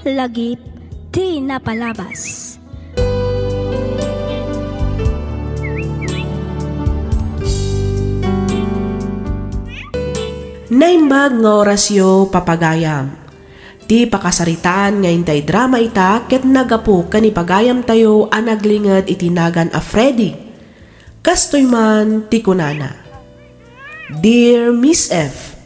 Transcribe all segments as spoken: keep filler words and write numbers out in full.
Lagip ti napalabas. Naimbag nga orasyo, papagayam. Ti pakasaritaan nga intay drama ita ket naggapu ken ni pagayamtayo a naglinged iti nagan a Freddy. Kastoy man ti kunana, Dear Miss F,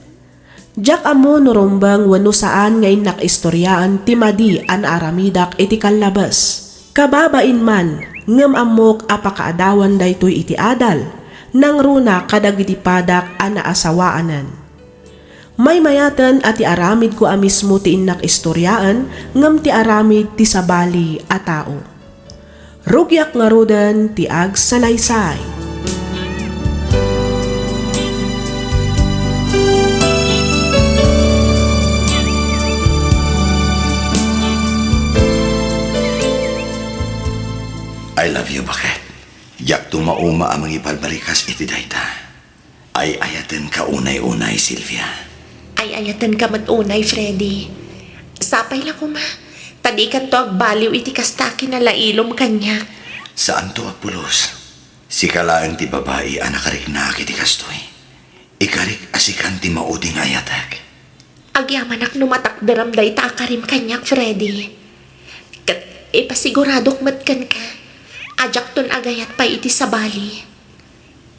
diak ammo no rumbeng wenno saan nga innak istoriaan ti madi a naaramidak iti kallabes. Kababain man, ngem ammok a pakaadawan daytoy iti adal, nangruna kadagiti padak a naasawaanen. Maymayaten a ti aramidko a mismo ti innak istoriaen, ngem ti aramid ti sabali a tao. Rugiak ngaruden ti agsalaysay. I love you, Baket. Diak tumauma a mangibalbalikas iti dayta. Ay-ayatenka unay-unay, Silvia. Ay-ayatenka met unay, Freddy. Sapay la koma, ta dikanto agbaliw iti kasta a kinalailom kaniak. Saanto a pulos. Sika laeng ti babai a nakariknaak iti kastoy. Ikarik a sikan ti maudi nga ayatek. Agyamanak no matakderam dayta a karim kaniak, Freddy. Ket ipasiguradok met kenka a diakton agayat pay iti sabali.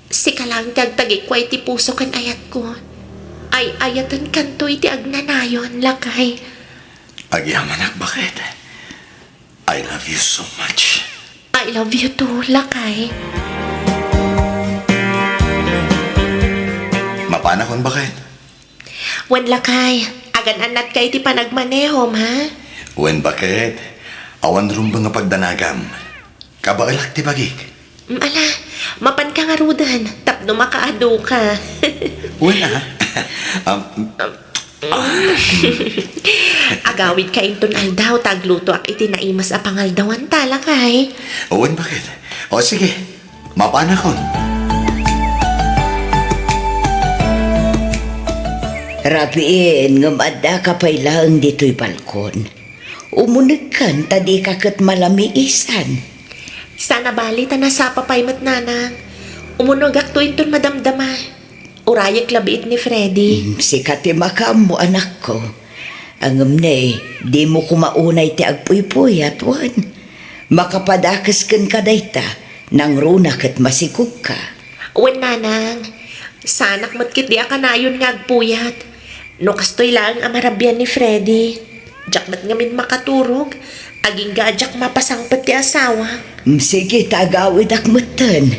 Sika laeng ti agtagikua iti puso ken ayatko. Ay-ayatenkanto iti agnanayon, lakay. Agyamanak, Baket. I love you so much. I love you too, lakay. Mapanakon, Baket? Wen, lakay, agan-annatka iti panagmanehom, ha? Wen, Baket, awan rumbeng a pagdanagam. Kabaelak ti bagik. Mm, ala, mapanka ngaruden tapno makaaduka. Wen, ah. Um, ah. Agawidka inton aldaw ta aglutoak iti naimas a pangaldawan ta, lakay. Wen, Baket? O, sige. Mapanakon. Rabiin, ngem addaka pay laeng ditoy balkon. Umunegkan ta dika ket malamiisan. Saan a bali ta nasapa pay met, nanang. Umunegakto inton madamdama. Urayek labiit ni Freddy. Mm, sika ti makaammo, anakko. Ngem ne, dimo koma unay ti agpuypuyat, wen? Makapadakes kenka dayta, nangruna ket masikogka. Wen, nanang, saanak met ketdi a kanayon nga agpuyat. No kastoy laeng a marabian ni Freddy, diak met ngamin makaturog, agingga a diak mapasangpet ti asawak. Mm, sige, ta agawidak metten.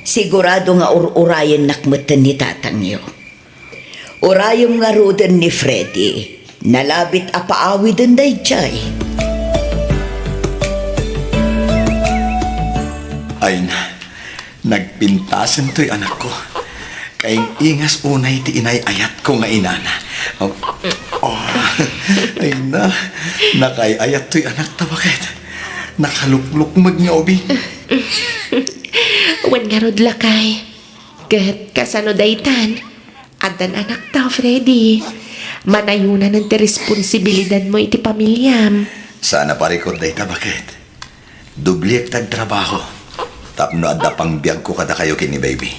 Sigurado nga ur-urayennak metten ni tatangyo. Urayem ngaruden ni Freddy, nalabit a paawiden daydiay. Ay na, nagpintasen toy anakko. Kaing-ingas unay ti inay-ayatko nga inana. Oh, oh, ay na, nakaay-ayat toy anakta, Baket. Nakaluklukmeg nga ubing. Wen ngarud, lakay. Ket kasano daytan? Addan anakta, Freddy. Manayonanen ti responsibilidadmo iti pamiliam. Saan a parikut dayta, Baket. Dobliek ti agtrabaho tapno adda pangbiagko kadakayo ken ni baby.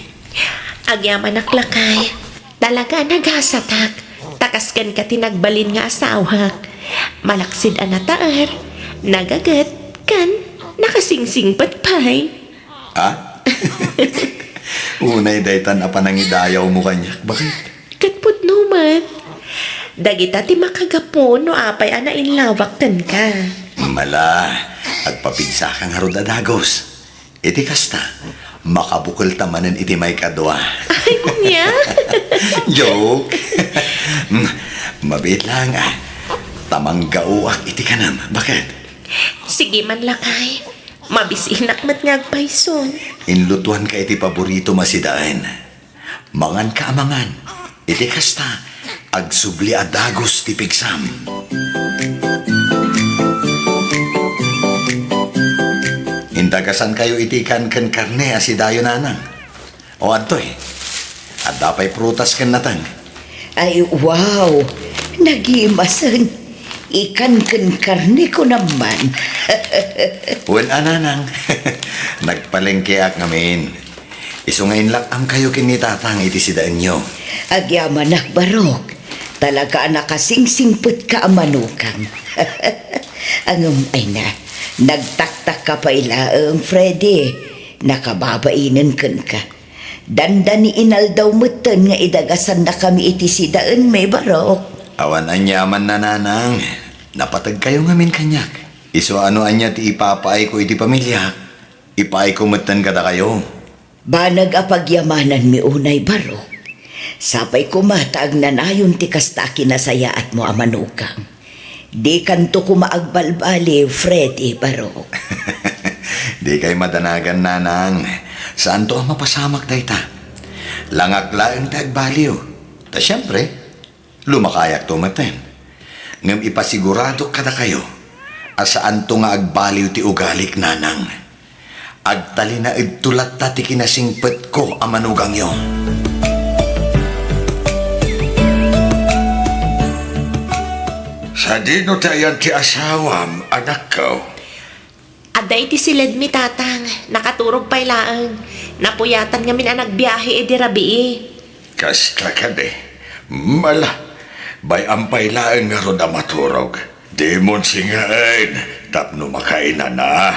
Agyamanak, lakay. Talaga a nagasatak. Ta kas kenka ti nagbalin nga asawak. Malaksid a nataer, nagaget, ken nakasingsingpet pay. Ha? Unay daytan a panangidayawmo kaniak, Baket? Ket pudno met. Dagita ti makagapu no apay a nainlawak kenka. Mala, agpapigsaka ngarud a dagus. Iti kasta, makabukelta manen iti maikadua. Ay, ania? Joke. Mabiit laeng, a. Ta manggauak iti kanem, Baket? Sige man, lakay. Mabisinak met nga agpayson. Inlutuanka iti paboritom a sidaen. Manganka a mangan. Iti kasta, agsubli a dagus ti pigsam. Indagasankayo iti kan ken karne a sidayo, nanang. O, adtoy. Adda pay prutas ken nateng. Ay, wow! Nagimasen. Ikan ken karne ko naman. Wen a, nanang. Nagpalengkeak ngamin. Isu nga inlak-amkayo ken ni tatang iti sidaenyo. Agyamanak, Barok. Talaga a nakasingsingpetka a manugang. Ngem, ay na, nagtaktakka pay laeng, Freddy. Nakababainen kenka. Dandani inaldaw metten nga idagasannakami iti sidaenmi, Barok. Awan aniamanna, nanang. Napategkayo ngamin kaniak. Isu a no ania ti ipapaayko iti pamiliak, ipaayko metten kadakayo. Banag a pagyamananmi unay, Barok. Sapay koma ta agnanayon ti kasta a kinasayaatmo a manugang. Dikanto koma agbalbaliw, Freddy, Barok. Dikay madanagan, nanang. Saanto a mapasamak dayta. Langak laeng ti agbaliw. Ta siempre, lumakayakto metten. Ngem ipasiguradok kadakayo a saanto nga agbaliw ti ugalik, nanang. Agtalinaedto latta ti kinasingpetko a manugangyo. Sadino ti ayan ti asawam, anakko? Adda iti siledmi, tatang. Nakaturog pay laeng. Napuyatan ngamin a nagbiahe idi rabii. Kasta kadi. Mala, bay-am pay laeng ngarud a maturog. Dimon singaen tapno makainana.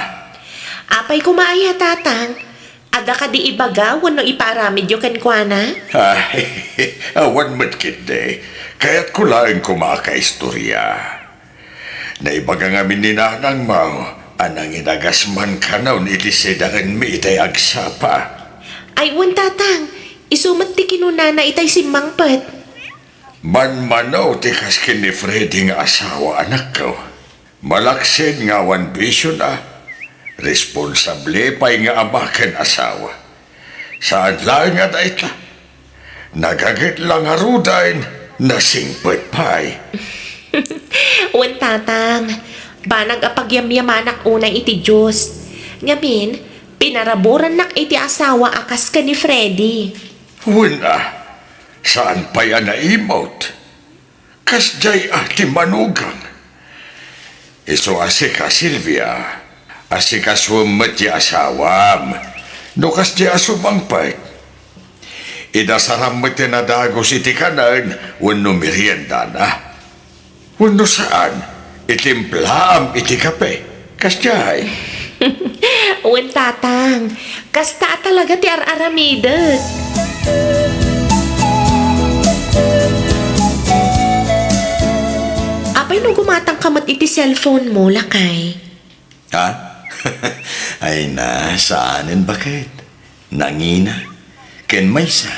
Apay koma aya, tatang? Adda kadi ibaga wenno ipaaramidyo kenkuana? Ay, awan met ketdi. Kayatko laeng koma a kaistorya. Naibaga ngamin ni nanangmo a nangidagas man kanon iti sidaenmi itay agsapa. Ay, wen, tatang. Isu met ti kinunana itay simmangpet. Manmano ti kas ken ni Freddy nga asawa, anakko. Malaksid nga awan bisiona. Responsable pay nga ama ken asawa. Saan laeng a dayta. Nagaget la ngaruden, nasingpet pay. Wen, tatang, banag a pagyamyamanak unay iti Dios. Ngamin, pinaraburannak iti asawa a kas ken ni Freddy. Wen a, saan pay a naimut. Kasdiay a ti manugang. Isu a sika, Silvia, asikasuem met ti asawam. No kasdiay a sumangpet, idasaram met ti nadagus iti kanen wenno meriendana. Wenno saan, itimplaam iti kape. Kasdiay. Wen, tatang. Kasta a talaga ti ar-aramidek. Apay no gumatangka met iti cellphone mo, lakay? Ha? Ay na, saanen baket. Nangina. Ken maysa,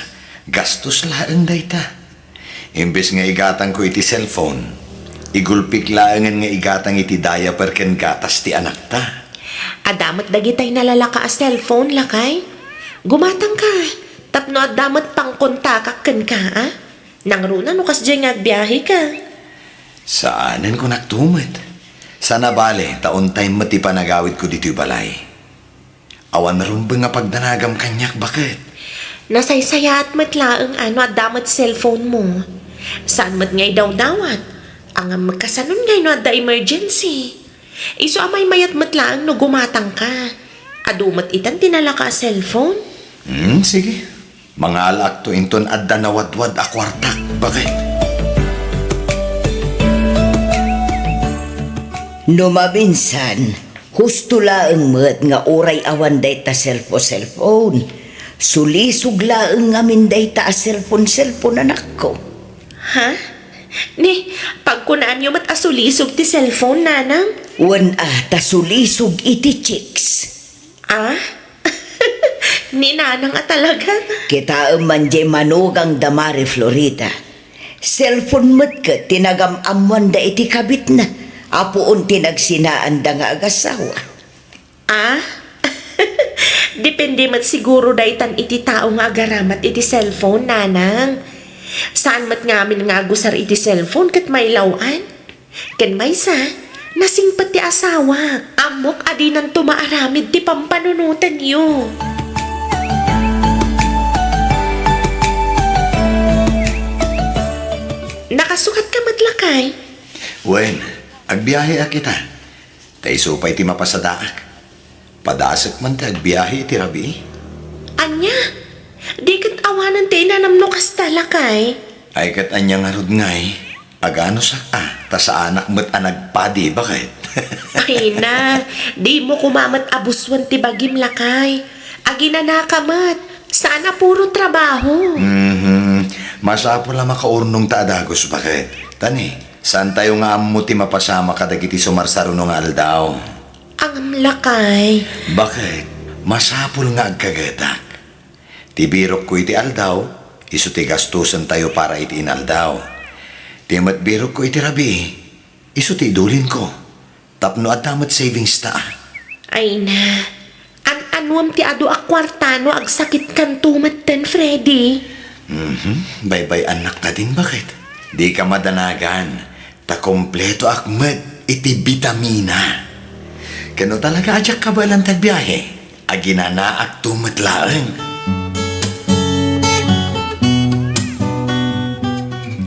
gastos laeng dayta. Imbes nga igatangko iti cellphone, igulpik laengen nga igatang iti diaper ken gatas ti anakta. Adda met dagitay nalalaka a cellphone, lakay. Gumatangka, tapno adda met pangkontakak kenka, a? Nangruna no kasdiay nga agbiaheka. Saanen, kunak tumet. Sana bale, ta on time met ti panagawidko ditoy balay. Awan rumbeng a pagdanagam kaniak, baket. Nasaysayaat met laeng a no adda met cellphone mo. Saan met nga idawdawat. Ngem kasanon ngay no adda emergency? Isu a maymayat met laeng no gumatangka. Adu met itan ti nalaka a cellphone. Hmm, sige. Mangalaakto inton adda nawadwad a kuartak, baket. No maminsan, husto laeng met nga uray awan dayta cellphone-cellphone. Sulisog laeng ngamin dayta a cellphone-cellphone, anakko. Ha? Ni, pagkunaanyo met a sulisog ti cellphone, nanang? Wen a, ta sulisog iti chicks. Ah? Ni nanang a talaga? Kitaem man diay manugang da Mari Florida. Cellphone met ket ti nagam-ammoanda iti kabitna, a puon ti nagsinaanda nga agasawa. Ah? Depende met siguro daytan iti tao nga agaramat iti cellphone, nanang. Saan met ngamin nga agusar iti cellphone ket mailaw-an. Ken maysa, nasingpet ti asawak. Ammok a dinanto maaramid ti pampanunotenyo. Nakasukatka met, lakay? Wen, Agbiaheak ita. Ta isu pay ti mapasadaak. Padasek man ti agbiahe iti rabii. Ania? Di ket awanen ti inanam no kasta, lakay? Ay, ket ania ngarud ngay? Aganusak a, ta saanak met a nagpadi, baket? Ay na, dimo koma met a busuen ti bagim, lakay. Aginanaka met, saan a puro trabaho. Mhm. Masapul a makaurnong ta a dagus, baket? Ta ni, saantayo nga ammo ti mapasamak kadagiti sumarsaruno nga aldaw. Ngem, lakay. Baket? Masapul nga agkagetak. Ti birokko iti aldaw, isu ti gastosentayo para iti inaldaw. Ti met birokko iti rabii, isu ti idulinko. Tapno adda met savings ta. Ay na, an-anuem ti adu a kuarta no agsakitkanto metten, Freddy? Mhm, baybay-annak kadin, baket? Dika madanagan, ta kompletoak met iti bitamina. Ken no talaga a diak kabaelan ti agbiahe, aginanaakto met laeng.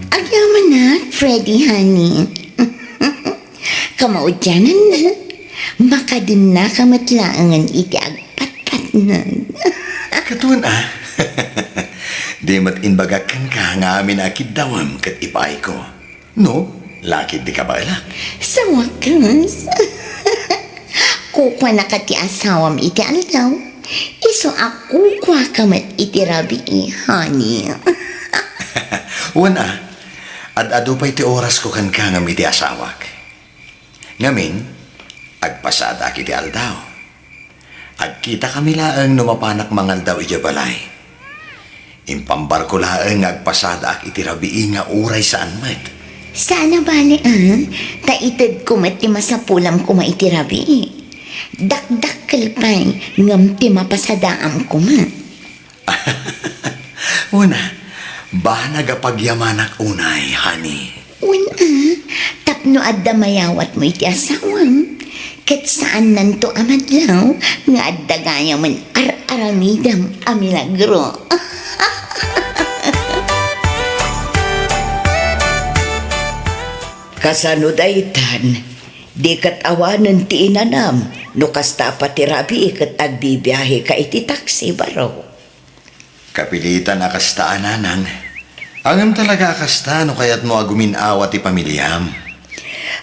Agyamanak, Freddy, honey. Kamaudiananna, makadennaka met laengen iti agpatpatnag. Kaduan a. Di met imbagak kenka nga amin a kiddawem ket ipaayko. No, lakay, di kabaelak. Sa wakas. Kukuanaka ti asawam iti aldaw. Isu a kukuaka met iti rabii, honey. Wen a, ad-adu pay ti orasko kenka ngem iti asawak. Ngamin, agpasadaak iti aldaw. Agkitakami laeng no mapanak mangaldaw idiay balay. Impambarko laeng nga agpasadaak iti rabii nga uray saan met. Saan a bale, a? Ta itedko met ti masapulam koma iti rabii. Dakdakkel pay, ngem ti mapasadaam koma. Wen a, banag a pagyamanak unay, honey. Wen a, tapno adda mayawatmo iti asawam, ket saannanto a madlaw nga adda gayamen ar-aramidem a milagro. Kasano daytan? Di ket awanen ti inanam no kasta a pati rabii ket agbibiaheka iti taksi, barok. Kapilitan a kasta a, nanang. Ngem talaga a kasta no kayatmo a gumin-awa ti pamiliam.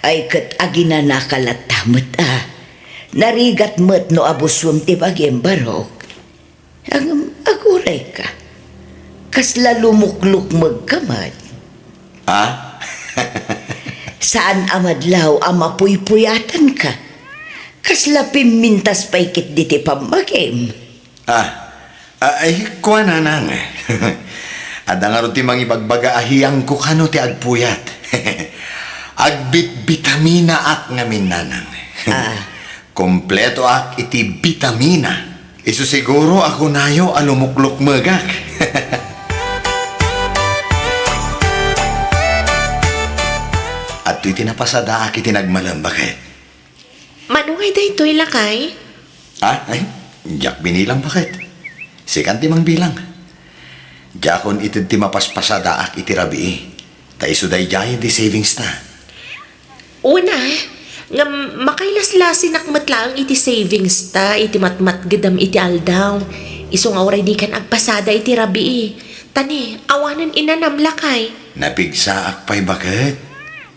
Ay, ket aginanaka latta met a. Narigat met no abusuem ti bagim, barok. Ngem agurayka. Kasla lumuklukmegka met. Ha? Saan a madlaw a mapuypuyatanka. Kasla pimmintas pay ketdi ti pammagim. Ah, ah, ay, kua, nanang. Adda ngarud ti mangibagbaga a hiyangko kano ti agpuyat. Agbitbitaminaak ngamin, nanang. Ah. Kompletoak iti bitamina. Isu siguro a kunayo a lumuklukmegak. Adtoy ti napasadaak iti nagmalem, baket. Mano ngay daytoy, lakay? Ah, ay, diak binilang, baket. Sikan ti mangbilang. Diakon ited ti mapaspasadaak iti rabii, ta isu daydiay ti savings ta. Una, ngem makailaslasinak met laeng iti savings ta iti matmatgedam iti aldaw. Isu nga uray dikan agpasada iti rabii. Ta ni, awanen inanam, lakay. Napigsaak pay, baket.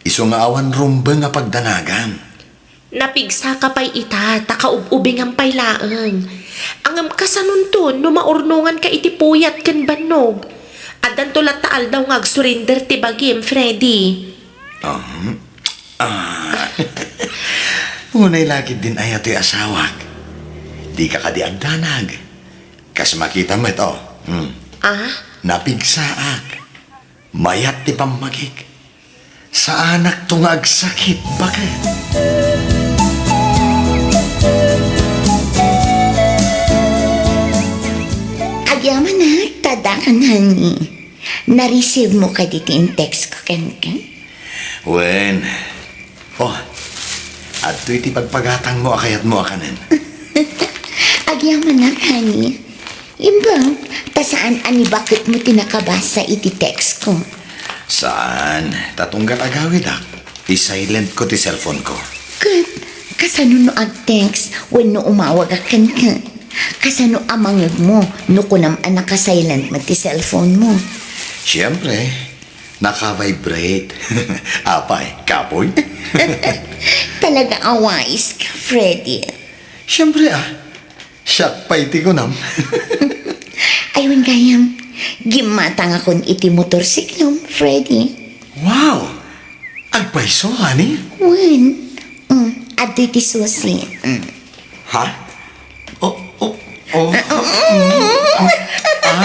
Isu nga awan rumbeng a pagdanagam. Napigsaka pay ita, ta kaub-ubingam pay laeng. Ngem kasanonto no maurnonganka iti puyat ken bannog? Addanto latta aldaw nga agsurinder ti bagim, Freddy. Um, ah. Unay la ketdin aya toy asawak. Dika kadi agdanag. Kas makita met, oh. Hmm. Ah? Napigsaak. Mayat ti pammagik. Saanakto nga agsakit, baket. Agyamanak, ta adda kan, honey. Na-receive mo kadi ti in-text ko kenka? Wen. Oh, adtoy ti pagpagatangmo a kayatmo a kanen. Agyamanak, honey. Imbag, ta saan a ni baketmo ti nakabasa iti text ko? Saan, ta tunggal agawidak. I-silent ko ti cellphone ko. Ket kasano no ag-text wenno umawagak kenka? Kasano a mangngegmo no kunam a naka-silent met ti cellphone mo? Siempre, naka-vibrate. Apay, kapoy? Talaga a wais ka, Freddy. Siempre, ah. Siak pay ti kunam. Ay, wen gayam, gimmatangakon iti motorsiklom, Freddy. Wow! Agpayso, honey? Wen. Mm, adtoy ti susi. Mm. Ha? Oh, oh, oh. Mm, mm, ah.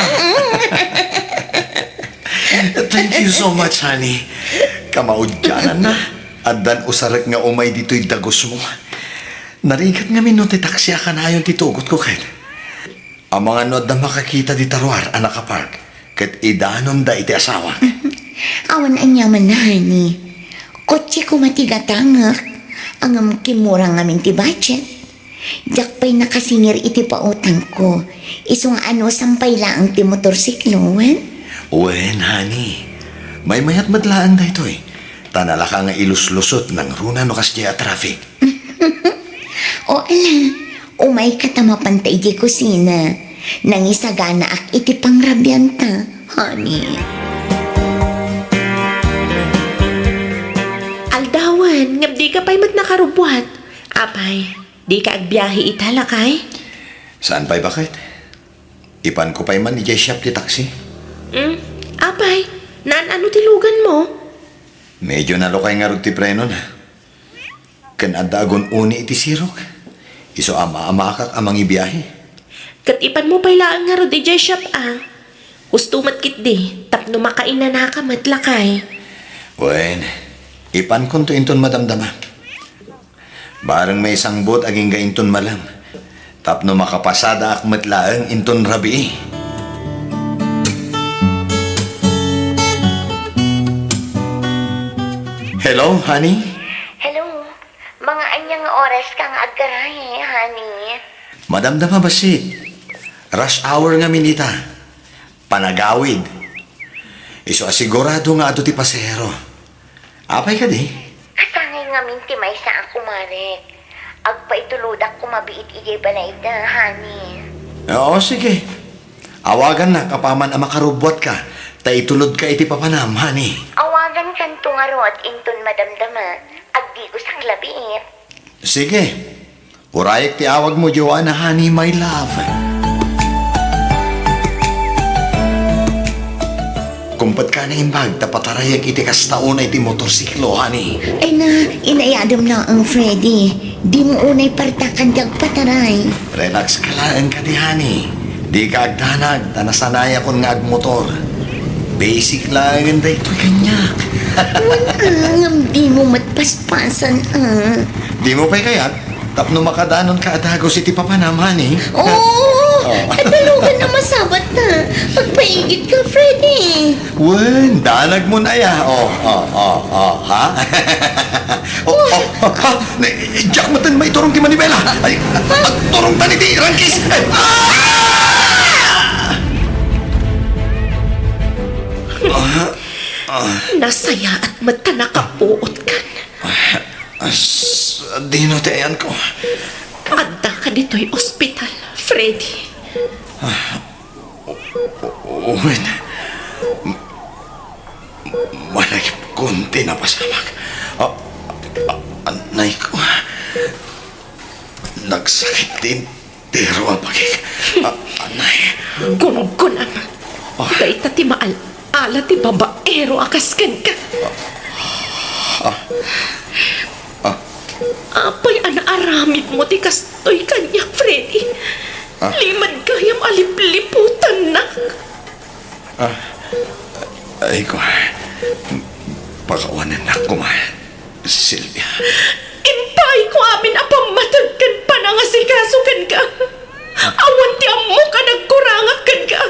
Thank you so much, honey. Kamaudiananna, addan usarek nga umay ditoy dagusmo. Narigat ngamin no ti taksi a kanayon ti tugotko ket. Amangan no adda makakita dita ruar a nakapark ket idanonda iti asawak. Awan aniaman, honey. Kotse koma ti gatangek, ngem kimmurang ngamin ti budget. Diak pay nakasingir iti pautangko. Isu nga anusam pay laeng ti motorsiklo, wen? Wen, honey. Maymayat met laeng daytoy. Ta nalaka nga iluslusot nangruna no kasdiay a traffic. O ala, umayka ta mapanta idiay kusina. Nangisaganaak iti pangrabianta, honey. Aldawen, ngem dika pay met nakarubbuat. Apay, dika agbiahe ita, lakay? Saan pay, baket? Ipanko pay man idiay shop ti taksi. Hmm? Apay, naan-ano ti luganmo? Medyo nalukay ngarud ti prenona. Ken adda agun-uni iti sirok. Isu a maamakak a mangibiahe. Ket ipanmo pay laeng ngarud idiay shop a. Husto met ketdi, tapno makainanaka met, lakay. Wen, ipankonto inton madamdama. Bareng maisangbut agingga inton malem. Tapno makapasadaak met laeng inton rabii. Hello, honey? Hello. Mga ania nga oras ka nga aggaray, honey? Madamdama bassit. Rush hour ngamin ita. Panagawid. Isu a sigurado nga adu ti pasahero. Apay kadi? Kasangay ngamin ti maysa a kumarek. Agpaitulodak koma biit idiay balayda, honey. Oo, sige. Awagannak apaman a makarubbuatka, ta itulodka iti papanam, honey. Awagankanto ngarud inton madamdama, agdigosak la biit. Sige. Urayek ti awagmo, Joanna, honey, my love. Kumpetka naimbag ta patarayek iti kasta unay ti motorsiklo, honey. Ay na, inayadem laeng, Freddy. Dimo unay partakan ti agpataray. Relax ka laeng kadi, honey. Dika agdanag ta nasanayakon nga agmotor. Basic laengen daytoy kaniak. Wen, ah, ngem dimo met paspasan, ah. Dimo pay kayat? Tapno makadanonka a dagus iti papanam, honey. Oo, Oh. Kadalugan a masabat ta. Agpaigitka, Freddy. Wen, danagmon aya. Oh, oh, oh, oh, ha? Oh, oh, oh, ha? Ne, diak metten maiturong ti manibela. Ay, agturongtan iti rangkis. Ay, ah! Ah, ah. Nasayaat met ta nakapuotkan. Ah, s-, dino ti ayanko? Adda ka ditoy ospital, Freddy. Ah, o-, o-, wen. M-, malagipkon ti napasamak. Ah, ah, anayko. Nagsakit ti entero a bagik. Ah, anay. Gumguna. Ah. Dayta ti maal-ala ti babaero a kas kenka. Ah. Ah. Apay a naaramidmo ti kastoy kaniak, Freddy? Ah. Limed gayam a lipliputannak. Ah, ay ko, pakawanennak koma, Silvia. Impaayko amin a pammateg ken panangasikaso kenka. Awan ti ammok a nagkurangak kenka.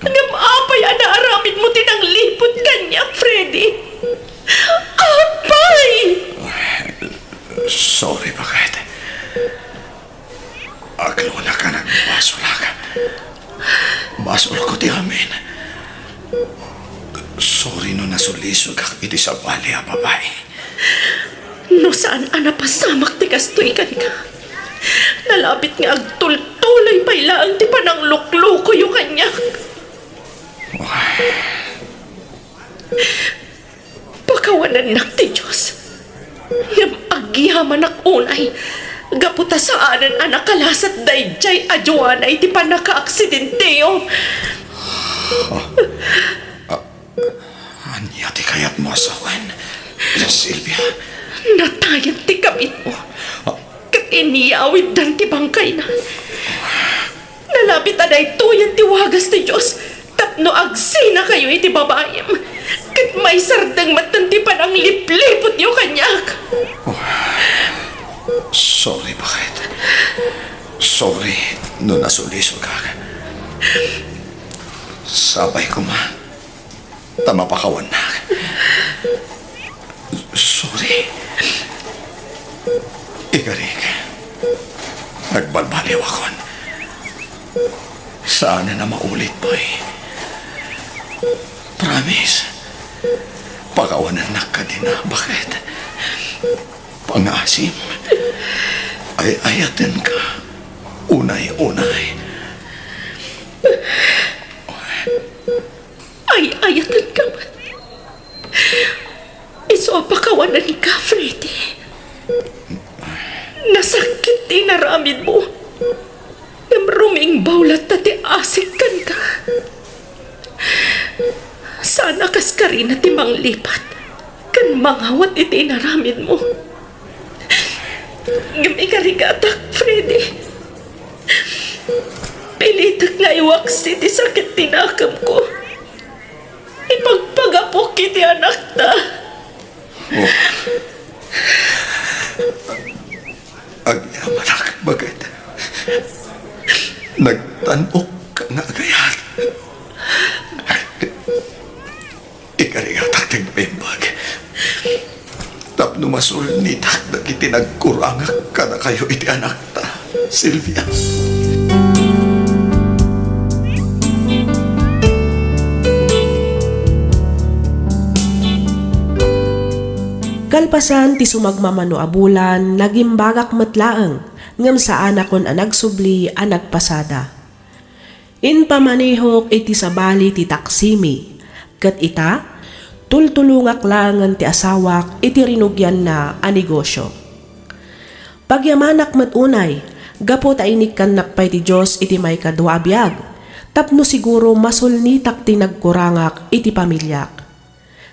Ngem apay a naaramidmo ti nangliput kaniak, Freddy? Apay! Sorry, baket. Aglunak a nagbasolak. Basolko ti amin. Sorry no nasulisogak iti sabali a babai. No saan a napasamak ti kastoy kenka, nalabit nga agtultuloy pay laeng ti panangluklokoyo kaniak. Pakawanennak ti Dios, ngem agyamanak unay gapu ta saanen a nakalasat daydiay a Joanna iti pannakaaksidenteyo. Ania ti kayatmo a sawen, Silvia? Natayen ti kabitmo, ket inyawiddan ti bangkayna. Nalabit a daytoyen ti wagas ti Dios tapno agsinakayo iti babaim, ket maisardeng metten ti pananglipliputyo kaniak. Sorry, baket. Sorry no nasulisogak. Sapay koma ta mapakawannak. Sorry. Igarik, nagbalbaliwakon. Saanen a maulit pay. Promise, pakawanennak kadina, baket? Pangaasim, ay-ayatenka unay-unay. Ay-ayatenka met. Isu a pakawanenka, Freddy. Nasakit ti inaramidmo. Ngem rumingbaw latta ti asik kenka. Saan a kaskarina ti manglipat ken mangawat iti inaramidmo. Ngem ikarigatak, Freddy. Pilitek nga iwaksi ti sakit ti nakemko. Ipagpagapok iti anakta. Oh. Agyamanak, baket. Nagtan-ok nga agayat. Ikarigatak ti agbimbag tapno masulnitak dagiti nagkurangak kadakayo iti anakta, Silvia. Kalpasan ti sumagmamano a bulan, nagimbagak met laeng, ngem saanakon a nagsubli a nagpasada. Impamanehok iti sabali ti taksimi, ket ita, tultulongak laengen ti asawak iti rinugianna a negosio. Pagyamanak met unay, gapu ta inikkannak pay ti Dios iti maikadua a biag, tapno siguro masulnitak ti nagkurangak iti pamiliak.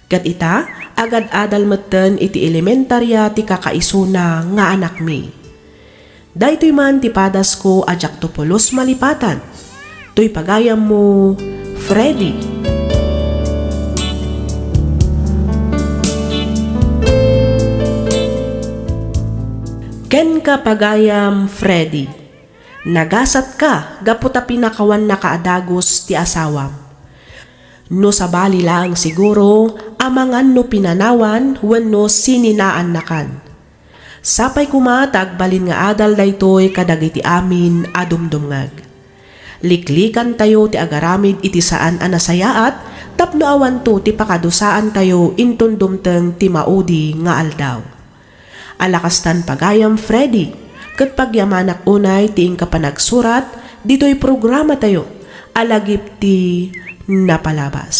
Ket ita, agad-adal metten iti elementaria ti kakaisuna nga anakmi. Daytoy man ti padasko a diakto pulos malipatan. Toy pagayammo, Freddy. Kenka, pagayam Freddy. Nagasatka gapu ta pinakawannaka a dagus ti asawam. No sabali laeng siguro, amangan no pinanawan wenno sininaannakan. Sapay koma ta agbalin nga adal daytoy kadagiti amin a dumdumngeg. Liklikantayo ti agaramid iti saan a nasayaat tapno awanto ti pakadusaantayo inton dumteng ti maudi nga aldaw. Alakastan, pagayam Freddy, ket pagyamanak unay ti inka panagsurat ditoy programatayo a lagip ti napalabas.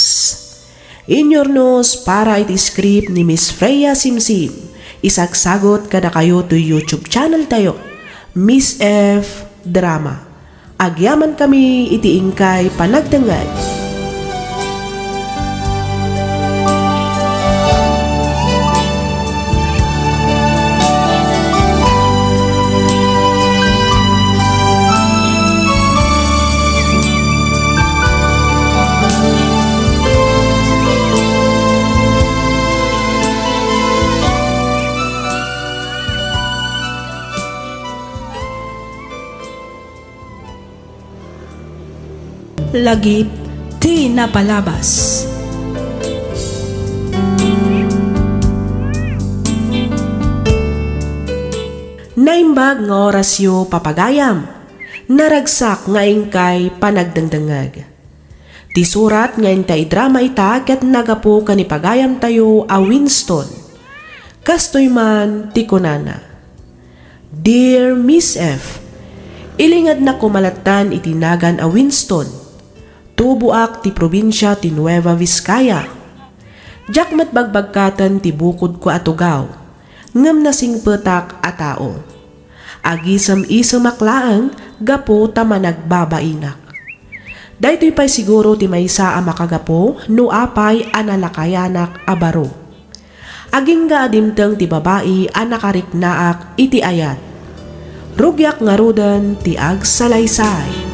Inyurnos para iti script ni Miss Freya Simsim, isagsagot kadakayo toy YouTube channel tayo, Miss F Drama. Agyamankami iti inkay panagdengngeg. Lagip ti napalabas. Naimbag nga orasyo, papagayam. Naragsak nga inkay panagdengdengngeg. Ti surat nga inta idrama ita ket nagapu ken ni pagayamtayo a Winston. Kastoy man ti kunana, "Dear Miss F, ilingadnak koma lattan iti nagan a Winston. Tuboak ti probinsia ti Nueva Vizcaya. Diak met bagbagkaten ti bukodko a tugaw, ngem nasingpetak a tao. Agisem-isemak laeng gapu ta managbabainak. Daytoy pay siguro ti maysa a makagapu no apay a nalakayanak a baro. Agingga a dimteng ti babai a nakariknaak iti ayat. Rugiak ngaruden ti agsalaysay."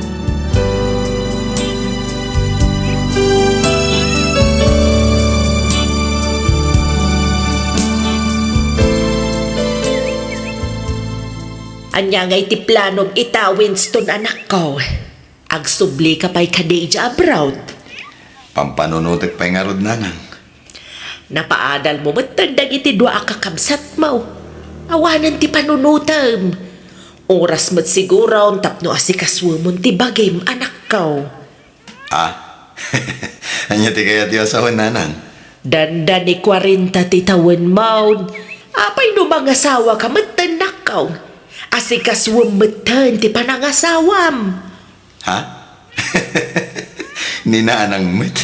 Ania ngay ti planom ita, Winston, anakko? Agsublika pay kadi idiay abroad? Pampanunotek pay ngarud, nanang. Napaadalmo metten dagiti dua a kakabsatmo. Awanen ti panunotem. Oras met siguron tapno asikasuemon ti bagim, anakko. Ah? Ania ti kayatyo a sawen, nanang? Dandani kuarenta ti tawenmo. Apay no mangasawaka metten, nakko? Asikasuem metten ti panangasawam. Ha? Ni nanang met.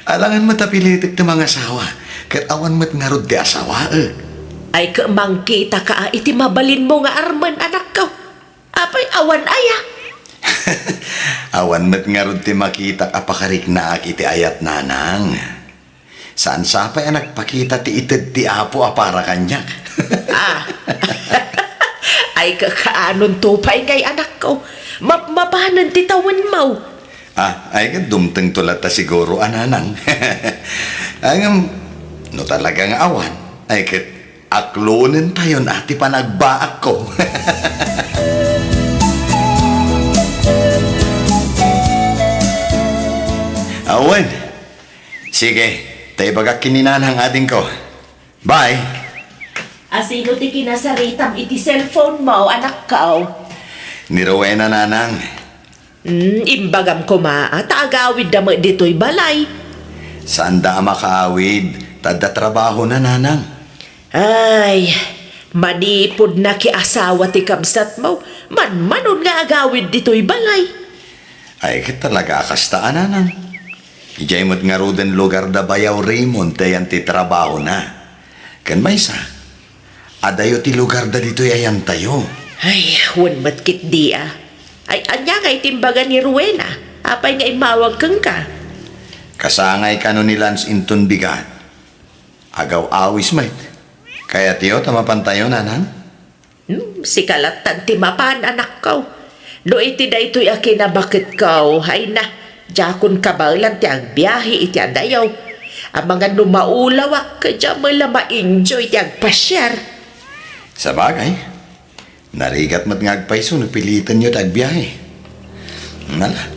Alangan met a pilitek ti mangasawa, ket awan met ngarud ti asawaek. Ay, ket mangkitaka iti mabalinmo nga armen, anakko. Apay, awan aya? Awan met ngarud ti makitak a pakariknaak iti ayat, nanang. Saan sa pay a nagpakita ti ited ti Apo a para kaniak. Ah. Ay, kakaanonto pay ngay, anakko. Mapmapanen ti tawenmo. Ah, ay ket dumtengto latta siguro a nanang. Ay ngem, no talaga nga awan, ay ket aklonentayon a ti panagbaakko. Awen. Sige, ta ibagak ken ni nanang, adingko. Bye. Asino ti kinasaritam iti cellphone mo, anakko? Ni Rowena, nanang. Hmm, imbagam koma, ta agawidda met ditoy balay. Saanda a makaawid, ta adda trabahona, nanang. Ay, manipud nakiasawa ti kabsatmo, manmanon nga agawid ditoy balay. Ay, ket talaga a kasta a, nanang. Idiay met ngaruden lugar da Bayaw Raymond ti ayan ti trabahona. Ken maysa, adayo ti lugar da ditoy ayantayo. Ay, wen met ketdi a. Ay, ania nga iti imbaga ni Rowena? Apay nga immawag kenka? Kasangay kano ni Lance inton bigat. Agaw-awis met. Kayatyo ta mapantayo, nanang? Hmm, sika lattan ti mapan, anakko. No iti daytoy a kinabaketko, ay na, diakon kabaelan ti agbiahe iti adayo. Amangan no maulawak, ket diak met la ma-enjoy ti agpasiar. Sabagay, narigat met nga agpayso no pilitenyo ti agbiahe. Nala,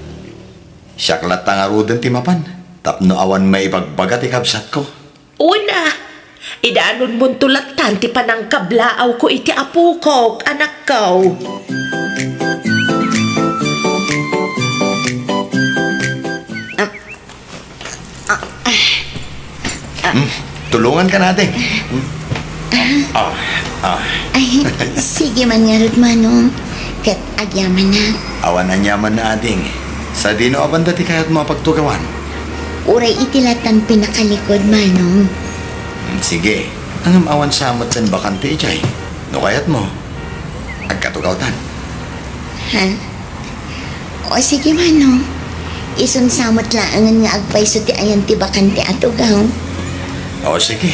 siak latta ngaruden ti mapan, tapno awan maibagbaga ti kabsatko. Una, idanonmonto lattan ti panangkablaawko iti apokok, anakko. Ah, ah, ah, ah. Hmm, tulungan ka natin. Hmm. Ah, ah. Ay, sige man ngarud, Manong. Ket agyamanak. Awan aniaman na, ading. Sadino a banda ti kayatmo a pagtugawan? Uray iti lattan pinakalikod, Manong. Hmm, sige. Ngem awan sa metten bakante idiay. No kayatmo, agkatugawtan. Ha? O sige, Manong. Isun sa met laengen nga agpayso ti ayan ti bakante a tugaw. O sige,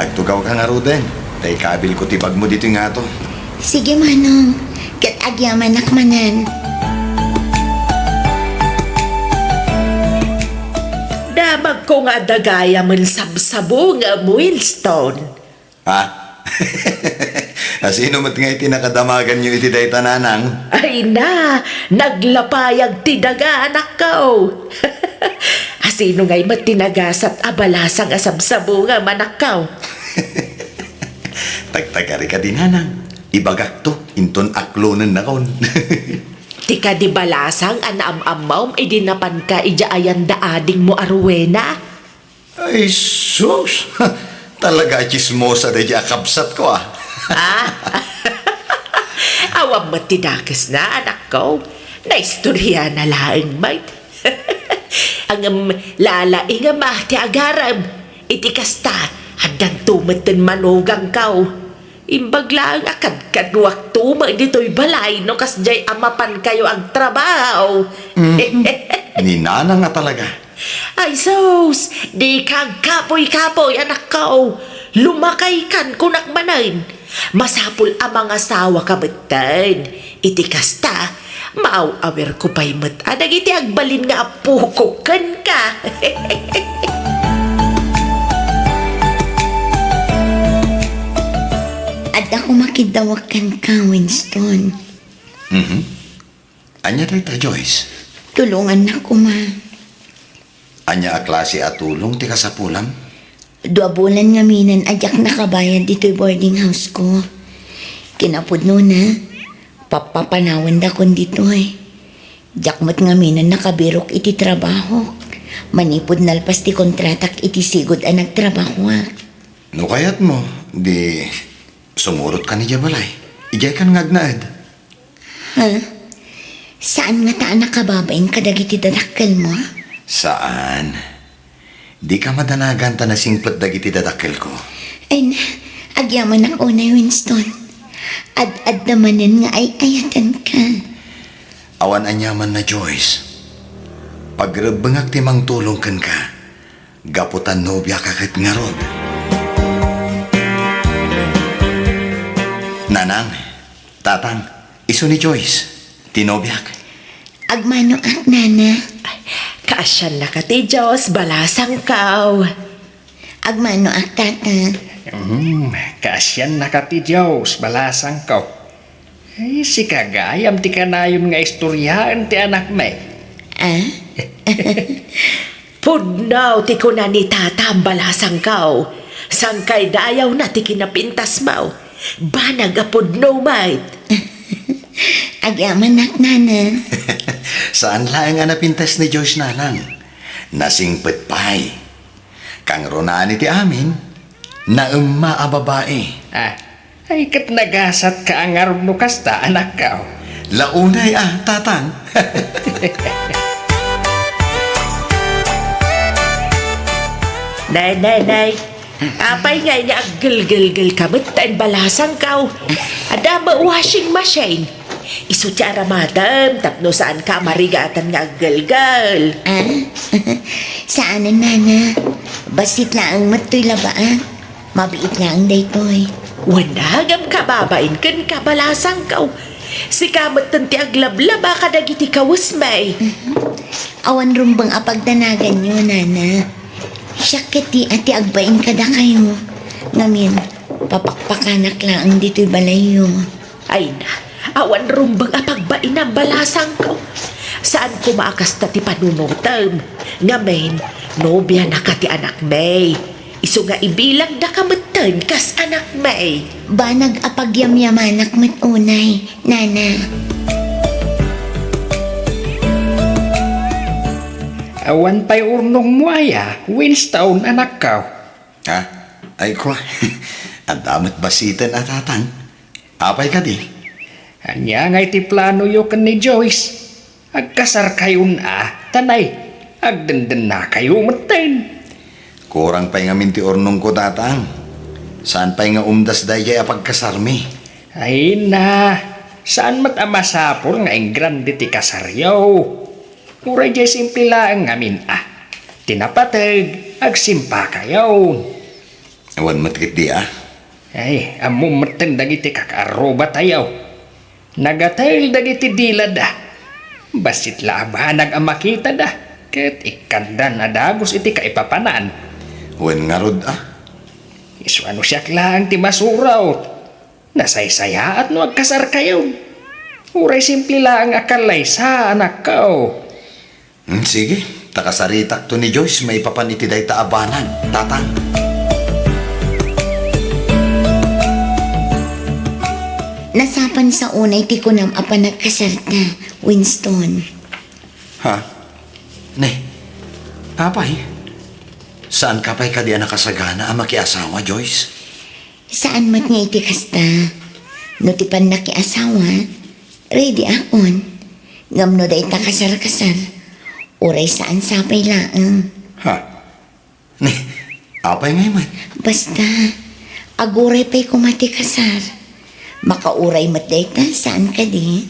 agtugawka ngaruden. Ta ikabilko ti bagmo ditoy ngato. Sige, Manong. Ket agyamanak manen. Damagko nga adda gayamen sabsabungem, Winston. Ha? Asino met ngay ti nakadamaganyo iti dayta, nanang? Ay na, naglapayag ti daga, anakko. Asino ngay met ti nagasat a balasang a sabsabungem, anakko? Tagtagari kadi, nanang. Ibagakto, inton aklonennakon. Ti kadi balasang a naam-ammom idi napanka idiay ayan da adingmo a Rowena? Ay, sus! Talaga a tsismosa daydi a kabsatko, ah. Ah? Awan met ti dakesna, anakko. Naistoriana laeng met. Ngem lalaingem, ah, ti agarem. Iti kasta, addanto metten manugangko. Imbag laeng a kadkaduakto met ditoy balay no kasdiay a mapankayo agtrabaho. Mm. Ni Nanang a talaga. Ay sus, dika agkapoy-kapoy, anakko. Lumakaykan, kunak manen. Masapul a mangasawaka metten. Iti kasta, maaw-awirko pay met a dagiti agbalin nga appokok kenka. Adda koma kiddawek kenka, Winston. Mhm. Ania dayta, Joyce? Tulongannak koma. Ania a klase a tulong ti kasapulam? Dua bulan ngaminen a diak nakabayad ditoy boarding house ko. Kinapudnona, pappapanawendakon ditoy. Diak met ngaminen nakabirok iti trabahok. Manipud nalpas ti kontratak iti sigud a nagtrabahoak. No kayatmo, di sumurotka idiay balay. Idiaykan nga agnaed. Ha? Saan ngata a nakababain kadagiti dadakkelmo? Saan. Dika madanagan ta nasingpet dagiti dadakkelko. Ay na, agyamanak unay, Winston. Ad-adda manen nga ay-ayatenka. Awan aniamanna, Joyce. Pagrebbengak ti mangtulong kenka. Gapu ta nobiaka ket ngarud. Nanang, Tatang, isu ni Joyce, ti nobiak. Agmanoak, Nana. Kaasiannaka ti Dios, balasangko. Agmanoak, Tata. Hmm, kaasiannaka ti Dios, balasangko. Ay, sika gayam ti kanayon nga istoryaen ti anakmi. Ah? Pudno ti kuna ni Tata, balasangko. Sangkaydayawna ti kinapintasmo. Banag a pudno met. Agyamanak, Nana. Saan laeng a napintas ni Joyce, Nanang. Nasingpet pay. Kangrunaan iti amin, naemma a babai. Ah, ay ket nagasatka a ngarud no kasta, anakko. Launay a, Tatang. Nay, nay, nay. Apay ngay nga aggelgelgelka metten, balasangko? Adda met washing machine. Isu ti aramatem tapno saanka a marigatan nga aggelgel. Ah? Saanen, Nana. Bassit laeng met toy labaak. Mabiit laeng daytoy. Wen, ngem kababain kenka, balasangko. Sika metten ti aglablaba kadagiti kawesmi. Mhm. Awan rumbeng a pagdanaganyo, Nana. Siak ketdi a ti agbain kadakayo. Ngamin, papakpakanak laeng ditoy balayyo. Ay na, awan rumbeng a pagbainam, balasangko. Saan koma a kasta ti panunotem. Ngamin, nobianaka ti anakmi. Isu nga ibilangdaka metten kas anakmi. Banag a pagyamyamanak met unay, Nana. Awan pay urnongmo aya, Winston, anakko? Ha? Ay, kua. Adda met bassiten a, Tatang. Apay kadi? Ania ngay ti planoyo ken ni Joyce? Agkasarkayon a, ta nay, agdendennakayo metten. Kurang pay ngamin ti urnongko, Tatang. Saan pay nga umdas daydiay a pagkasarmi? Ay na, saan met a masapul nga ingrande ti kasaryo. Uray diay simple laeng ngamin a. Ti napateg, agsimpakayon. Awan met ketdi a. Ay, ammom metten dagiti kakaarrubatayo. Nagatel dagiti dilada. Bassit la a banag a makitada, ket ikkandan a dagus iti kaipapanan. Wen ngarud a. Isu a no siak laeng ti masurat. Nasaysayaat no agkasarkayon. Uray simple laeng a kallaysa, anakko. Hmm, sige, ta kasaritakto ni Joyce maipapan iti dayta a banag, Tatang. Nasapan sa unay ti kunam a panagkasarta, Winston. Ha? Ne, apay? Saanka pay kadi a nakasagana a makiasawa, Joyce? Saan met nga iti kasta. No ti pannakiasawa, ready akon. Ngem no dayta kasar-kasar, uray saan sapay laeng. Ha? Ni, apay ngay met? Basta, aguray pay koma ti kasar. Makauray met dayta, saan kadi?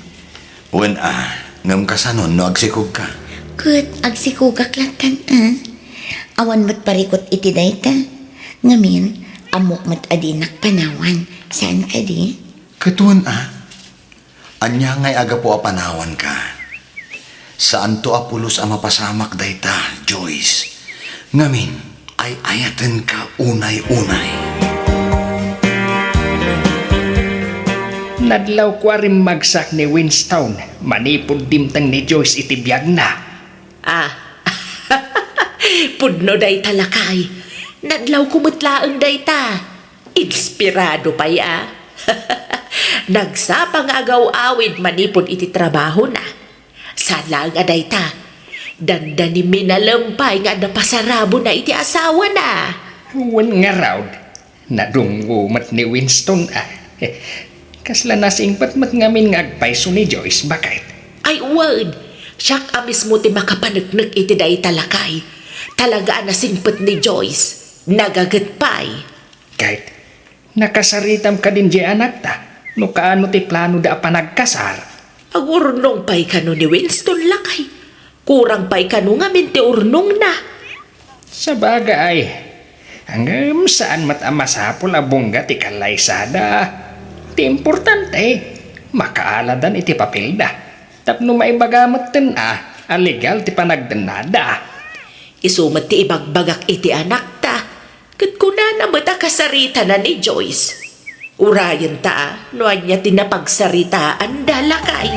Wen a, ngem kasanon no agsikogka? Ket agsikogak lattan a. Awan met parikut iti dayta. Ngamin, ammok met a dinak panawan. Saan kadi? Ket wen a, ania ngay a gapu a panawanka? Saanto a pulos a mapasamak dayta, Joyce. Ngamin, ay-ayatenka unay-unay. Nadlawko a rimmagsak ni Winston manipud dimteng ni Joyce iti biagna. Ah, pudno dayta, lakay. Nadlawko met laeng dayta. Inspirado pay a. Nagsapa nga agaw-awid manipud iti trabahona. Saan laeng a dayta, dandani minalem pay nga adda pasarabona iti asawana. Wen ngarud, nadungngo met ni Winston a. Kasla nasingpet met ngamin nga agpayso ni Joyce, baket. Ay wen, siak a mismo ti makapaneknek iti dayta, lakay. Talaga a nasingpet ni Joyce. Nagaget pay. Ket, nakasaritam kadin diay anakta, no kaano ti planoda a panagkasar? Agurnong pay kano ni Winston, lakay. Kurang pay kano ngamin ti urnongna. Sabagay, ngem saan met a masapul a bungga ti kallaysada. Ti importante, makaaladan iti papelda. Tapno maibaga metten a, a legal ti panagdennada. Isu met ti ibagbagak iti anakta, ket kunana met a kasaritana ni Joyce. Urayenta a no ania ti napagsaritaanda, lakay.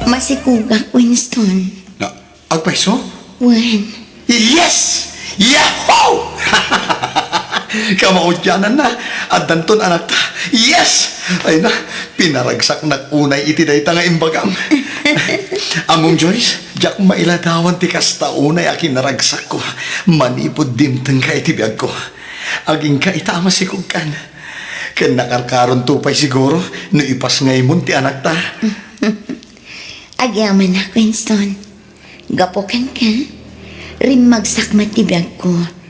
Masikogak, Winston. Na, agpayso? Wen. Yes! Yahoo! Kamaudiananna, addanton anakta. Yes! Ay na, pinaragsaknak unay iti dayta nga imbagam. Ammom, Joyce, diak mailadawan ti kasta unay a kinaragsakko manipud dimtengka iti biagko. Agingka ita a masikogkan. Ken nakarkaronto pay siguro no ipasngaymon ti anakta. Agyamanak, Winston. Gapu kenka, rimmagsak met ti biagko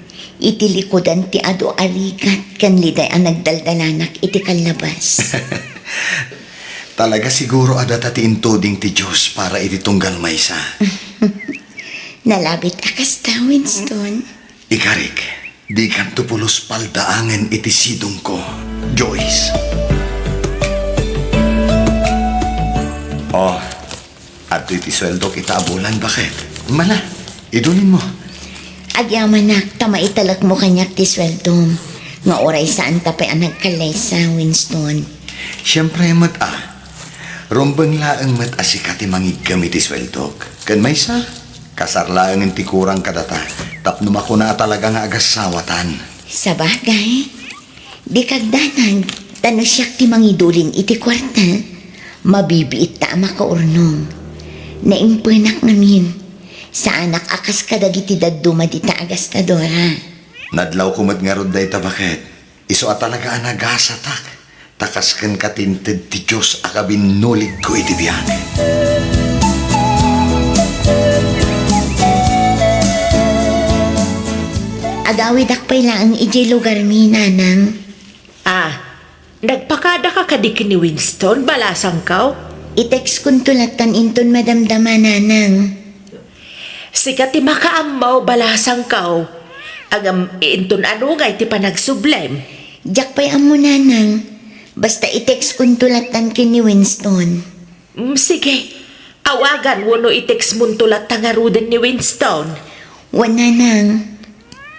iti likudan ti adu a rigat ken liday a nagdaldalanak iti kallabas. Talaga siguro a data ti intuding ti Dios para iti tunggal maysa. Nalabit a kasta, Winston. Ikarik, dikanto pulos paldaangen iti sidongko, Joyce. Oh, adtoy ti sueldok ita a bulan, baket. Mala, idulinmo. Agyamanak ta maitalekmo kaniak ti sueldom, nga uray saanta pay a nagkallaysa, Winston. Siempre met a. Rumbeng laeng met a sika ti mangiggem iti sueldok. Ken maysa, kasar laengen ti kurang kadata, tapno makuna a talaga nga agassawatan. Sabagay, dika agdanag, ta no siak ti mangidulin iti kuarta, mabibiitta a makaurnong. Naimpenak ngamin, saanak a kas kadagiti dadduma dita a gastadora. Nadlawko met ngarud dayta, baket. Isu a talaga a nagasatak, ta kas kenka ti inted ti Dios a kabinnuligko iti biag. Agawidak pay laeng idiay lugarmi, Nanang. Ah, nagpakadaka kadi ken ni Winston, balasangko? I-textkonto lattan inton madamdama, Nanang. Sika ti makaammo, balasangko. Ngem inton adu ngay ti panagsublem? Diak pay ammo, Nanang. Basta i-textkonto lattan ken ni Winston. Mm, sige. Awagan wenno i-textmonto latta ngaruden ni Winston. Wen, Nanang.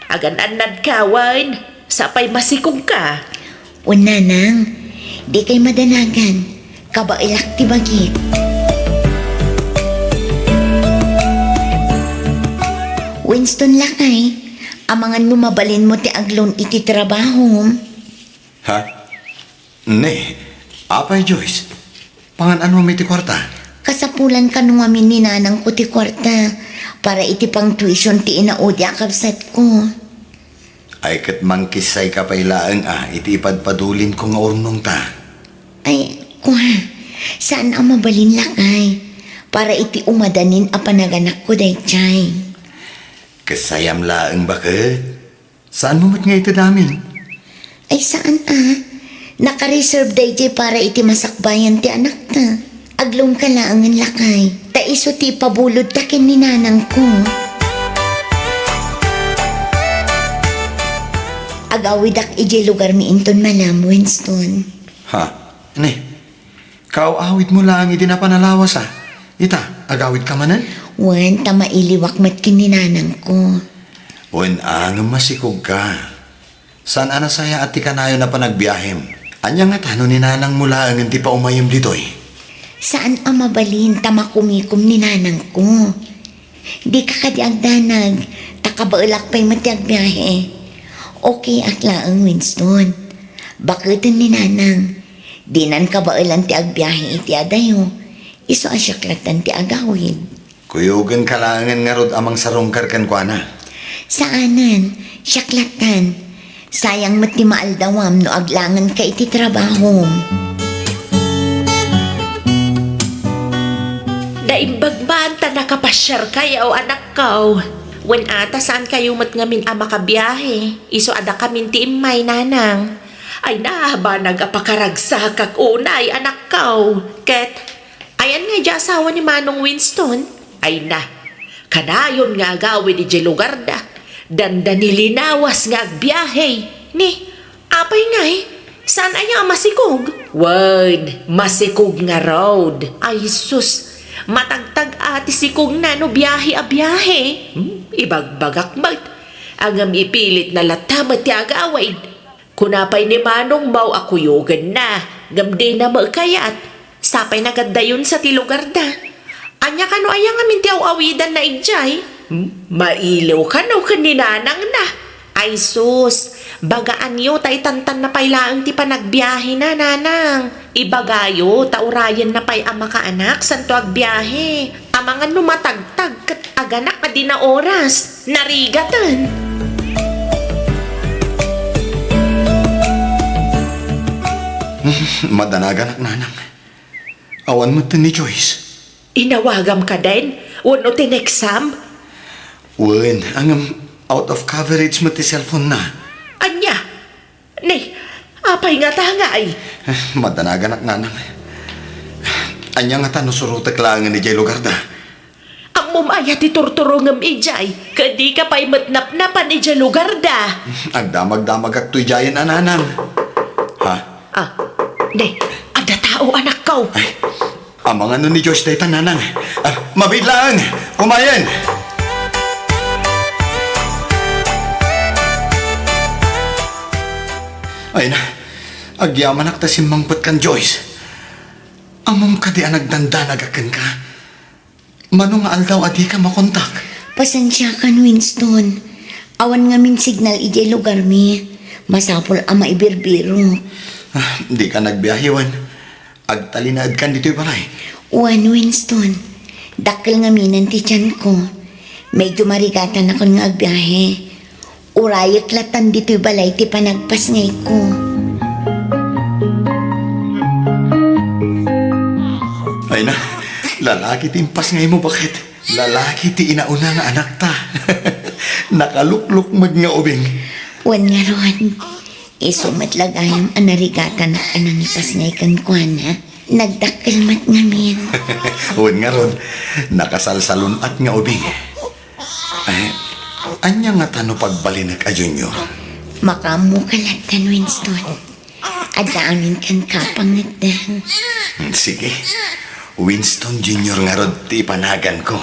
Agan-annadka wen, sapay masikogka. Wen, Nanang, dikay madanagan, kabaelak ti bagik. Winston, lakay, amangan no mabalinmo ti agloan iti trabahom. Ha? Ne, apay, Joyce? Pangan-anonmi ti kuarta? Kasapulan kano ngamin ni nanangko ti kuarta. Para iti pang-tuition ti inaudi a kabsatko. Ay, ket mangkissayka pay laeng a iti ipadpadulinko nga urnongta. Ay, kua, saan a mabalin, lakay. Para iti umadanin a panaganakko daydiay. Kissayam laeng, baket. Saanmo met nga ited amin? Ay, saan a. Naka-reserve daydiay para iti masakbayan ti anakta. Aglumka laengen, lakay. Ta isu ti ipabulodta ken ni nanangko. Agawidak idiay lugarmi inton malam, Winston. Ha? Ni? Kaaw-awidmo laeng idi napan a lawas a. Ita, agawidka manen? Wen, ta mailiwak met ken ni nanangko. Wen a, ngem masikogka. Saan a nasayaat ti kanayon a panagbiahem? Ania ngata no ni nanangmo laengen ti paumayem ditoy? Saan a mabalin ta makumikom ni nanangko. Dika kadi agdanag, ta kabaelak pay met ti agbiahe. Okay ak laeng, Winston. Baketen ni nanang. Dinan kabaelan ti agbiahe iti adayo. Isu a siak lattan ti agawid. Kuyogenka laengen ngarud a mangsarungkar kenkuana. Saanen, siak lattan. Sayang met ti maaldawam no aglangenka iti trabahom. Naimbag man ta nakapasiarkayaw, anakko. Wen a, ta saankayo met ngamin a makabiahe, isu a dakamin ti immay, nanang. Ay, nabanag a pakaragsakak unay, anakko. Ket, ayan nga idiay asawa ni Manong Winston? Ay na, kanayon nga agawid idiay lugarda. Dandani linawas nga agbiahe. Ni, apay ngay? Saan aya a masikog? Wen, masikog ngarud. Ay sus, matagtag a ti sikogna no biahe a biahe. Hmm, ibagbagak met. Ngem ipilitna latta met ti agawid. Kuna pay ni manongmo a kuyogenna, ngem dina met kayat, sapay nagadayon sa ti lugarda. Ania kano aya ngamin ti aw-awidanna idiay? Hmm? Mailiw kano ken ni nanangna. Ay sus, bagaanyo ta itantanna pay laeng ti panagbiahena, nanang. Ibagayo ta urayenna pay a makaanak santo agbiahe. Amangan no matagtag ket aganak a dina oras. Narigaten. Madanaganak, nanang. Awan met ni Joyce. Inawagam kadin? Wenno tineksam? Wen, ngem out of coverage met ti cellphone na. Ania? Ni, apay ngata ngay? Madanaganak, nanang. Ania ngata no surotek laengen idiay lugarda? Ammom aya ti turturongem idiay, ket dika pay met napnapan idiay lugarda. Agdamagdamagakto idiayen a, nanang. Ha? Ah, ne, adda tao, anakko. Ay, amangan no ni Joyce dayta, nanang. Ah, mabiit laeng. Kumayen. Ay na, agyamanak ta simmangpet kan Joyce. Ammom kadi a nagdandanagak kenka? Mano nga aldaw a dika makontak? Pasensiakan, Winston. Awan ngamin signal idiay lugarmi. Masapul a maibirbiro. Ah, dika nagbiahe, wen? Agtalinaedkan ditoy balay? Wen, Winston. Dakkel ngaminen ti tianko. Medyo marigatanakon nga agbiahe. Urayek lattan ditoy balay ti panagpasngayko. Ay na, lalaki ti impasngaymo, baket. Lalaki ti inauna nga anakta. Nakaluklukmeg nga ubing. Wen ngarud, isu met la gayam a narigatanak a nangipasngay kenkuana. Nagdakkel met ngamin. Wen ngarud, nakasalsalun-at nga ubing. Ay, ania ngata no pagbalinek a Junior? Makaammoka lattan, Winston. Adda amin kenka a pangngeddeng. Hmm, sige. Winston Junior ngarud ti ipanaganko.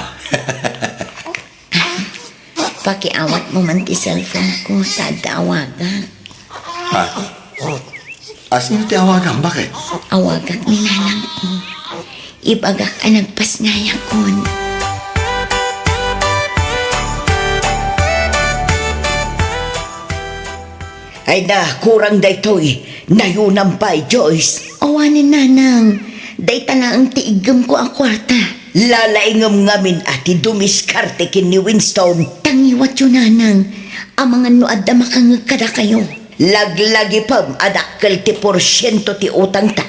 Pakiawatmo man ti cellphone ko, ta adda awagak. Ha? Asino ti awagam? Baket? Awagak ni nanangko. Ibagak a nagpasngayakon. Ay na, kurang daytoy. Nayunam pay, Joyce. Awanen, nanang. Dayta laeng ti iggemko a kuarta. Lalaingem ngamin a ti dumiskarte ken ni Winston. Tangiwatyo, nanang, amangan no adda makangngeg kadakayo. Laglagipem a dakkel ti porsiento ti utangta.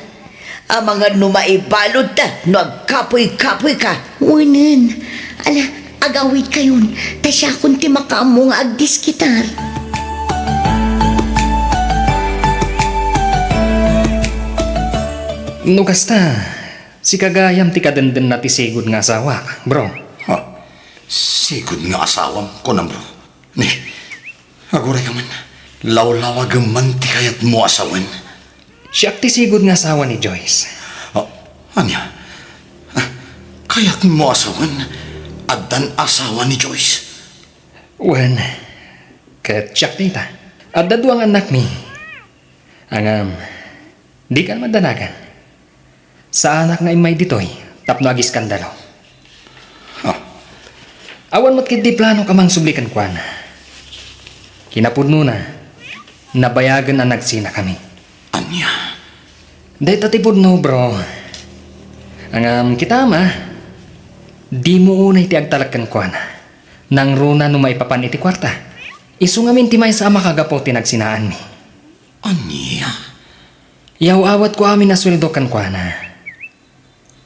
Amangan no maibaludta no agkapuy-kapuyka. Wenen, ala, agawidkayon, ta siakon ti makaammo nga agdiskitar. No kasta, sika gayam ti kadendenna ti sigud nga asawak, bro. Ha? Sigud nga asawam, kunam, bro? Ni, agurayka man. Lawlawagem man ti kayatmo a sawen. Siak ti sigud nga asawa ni Joyce. Ah, ania? Ah, kayatmo a sawen? Addan asawa ni Joyce? Wen, ket siak dayta. Adda dua nga annakmi. Ngem, dika madanagan. Saanak nga immay ditoy tapno agiskandalo. Ha? Awan met ketdi planok a mangsubli kenkuana. Kinapudnona, nabayagen a nagsinakami. Ania? Dayta ti pudno, bro. Ngem kitam a, dimo unay ti agtalek kenkuana. Nangruna no maipapan iti kuarta. Isu ngamin ti maysa a makagapu ti nagsinaanmi. Ania? Yaw-awatko amin a sueldo kenkuana.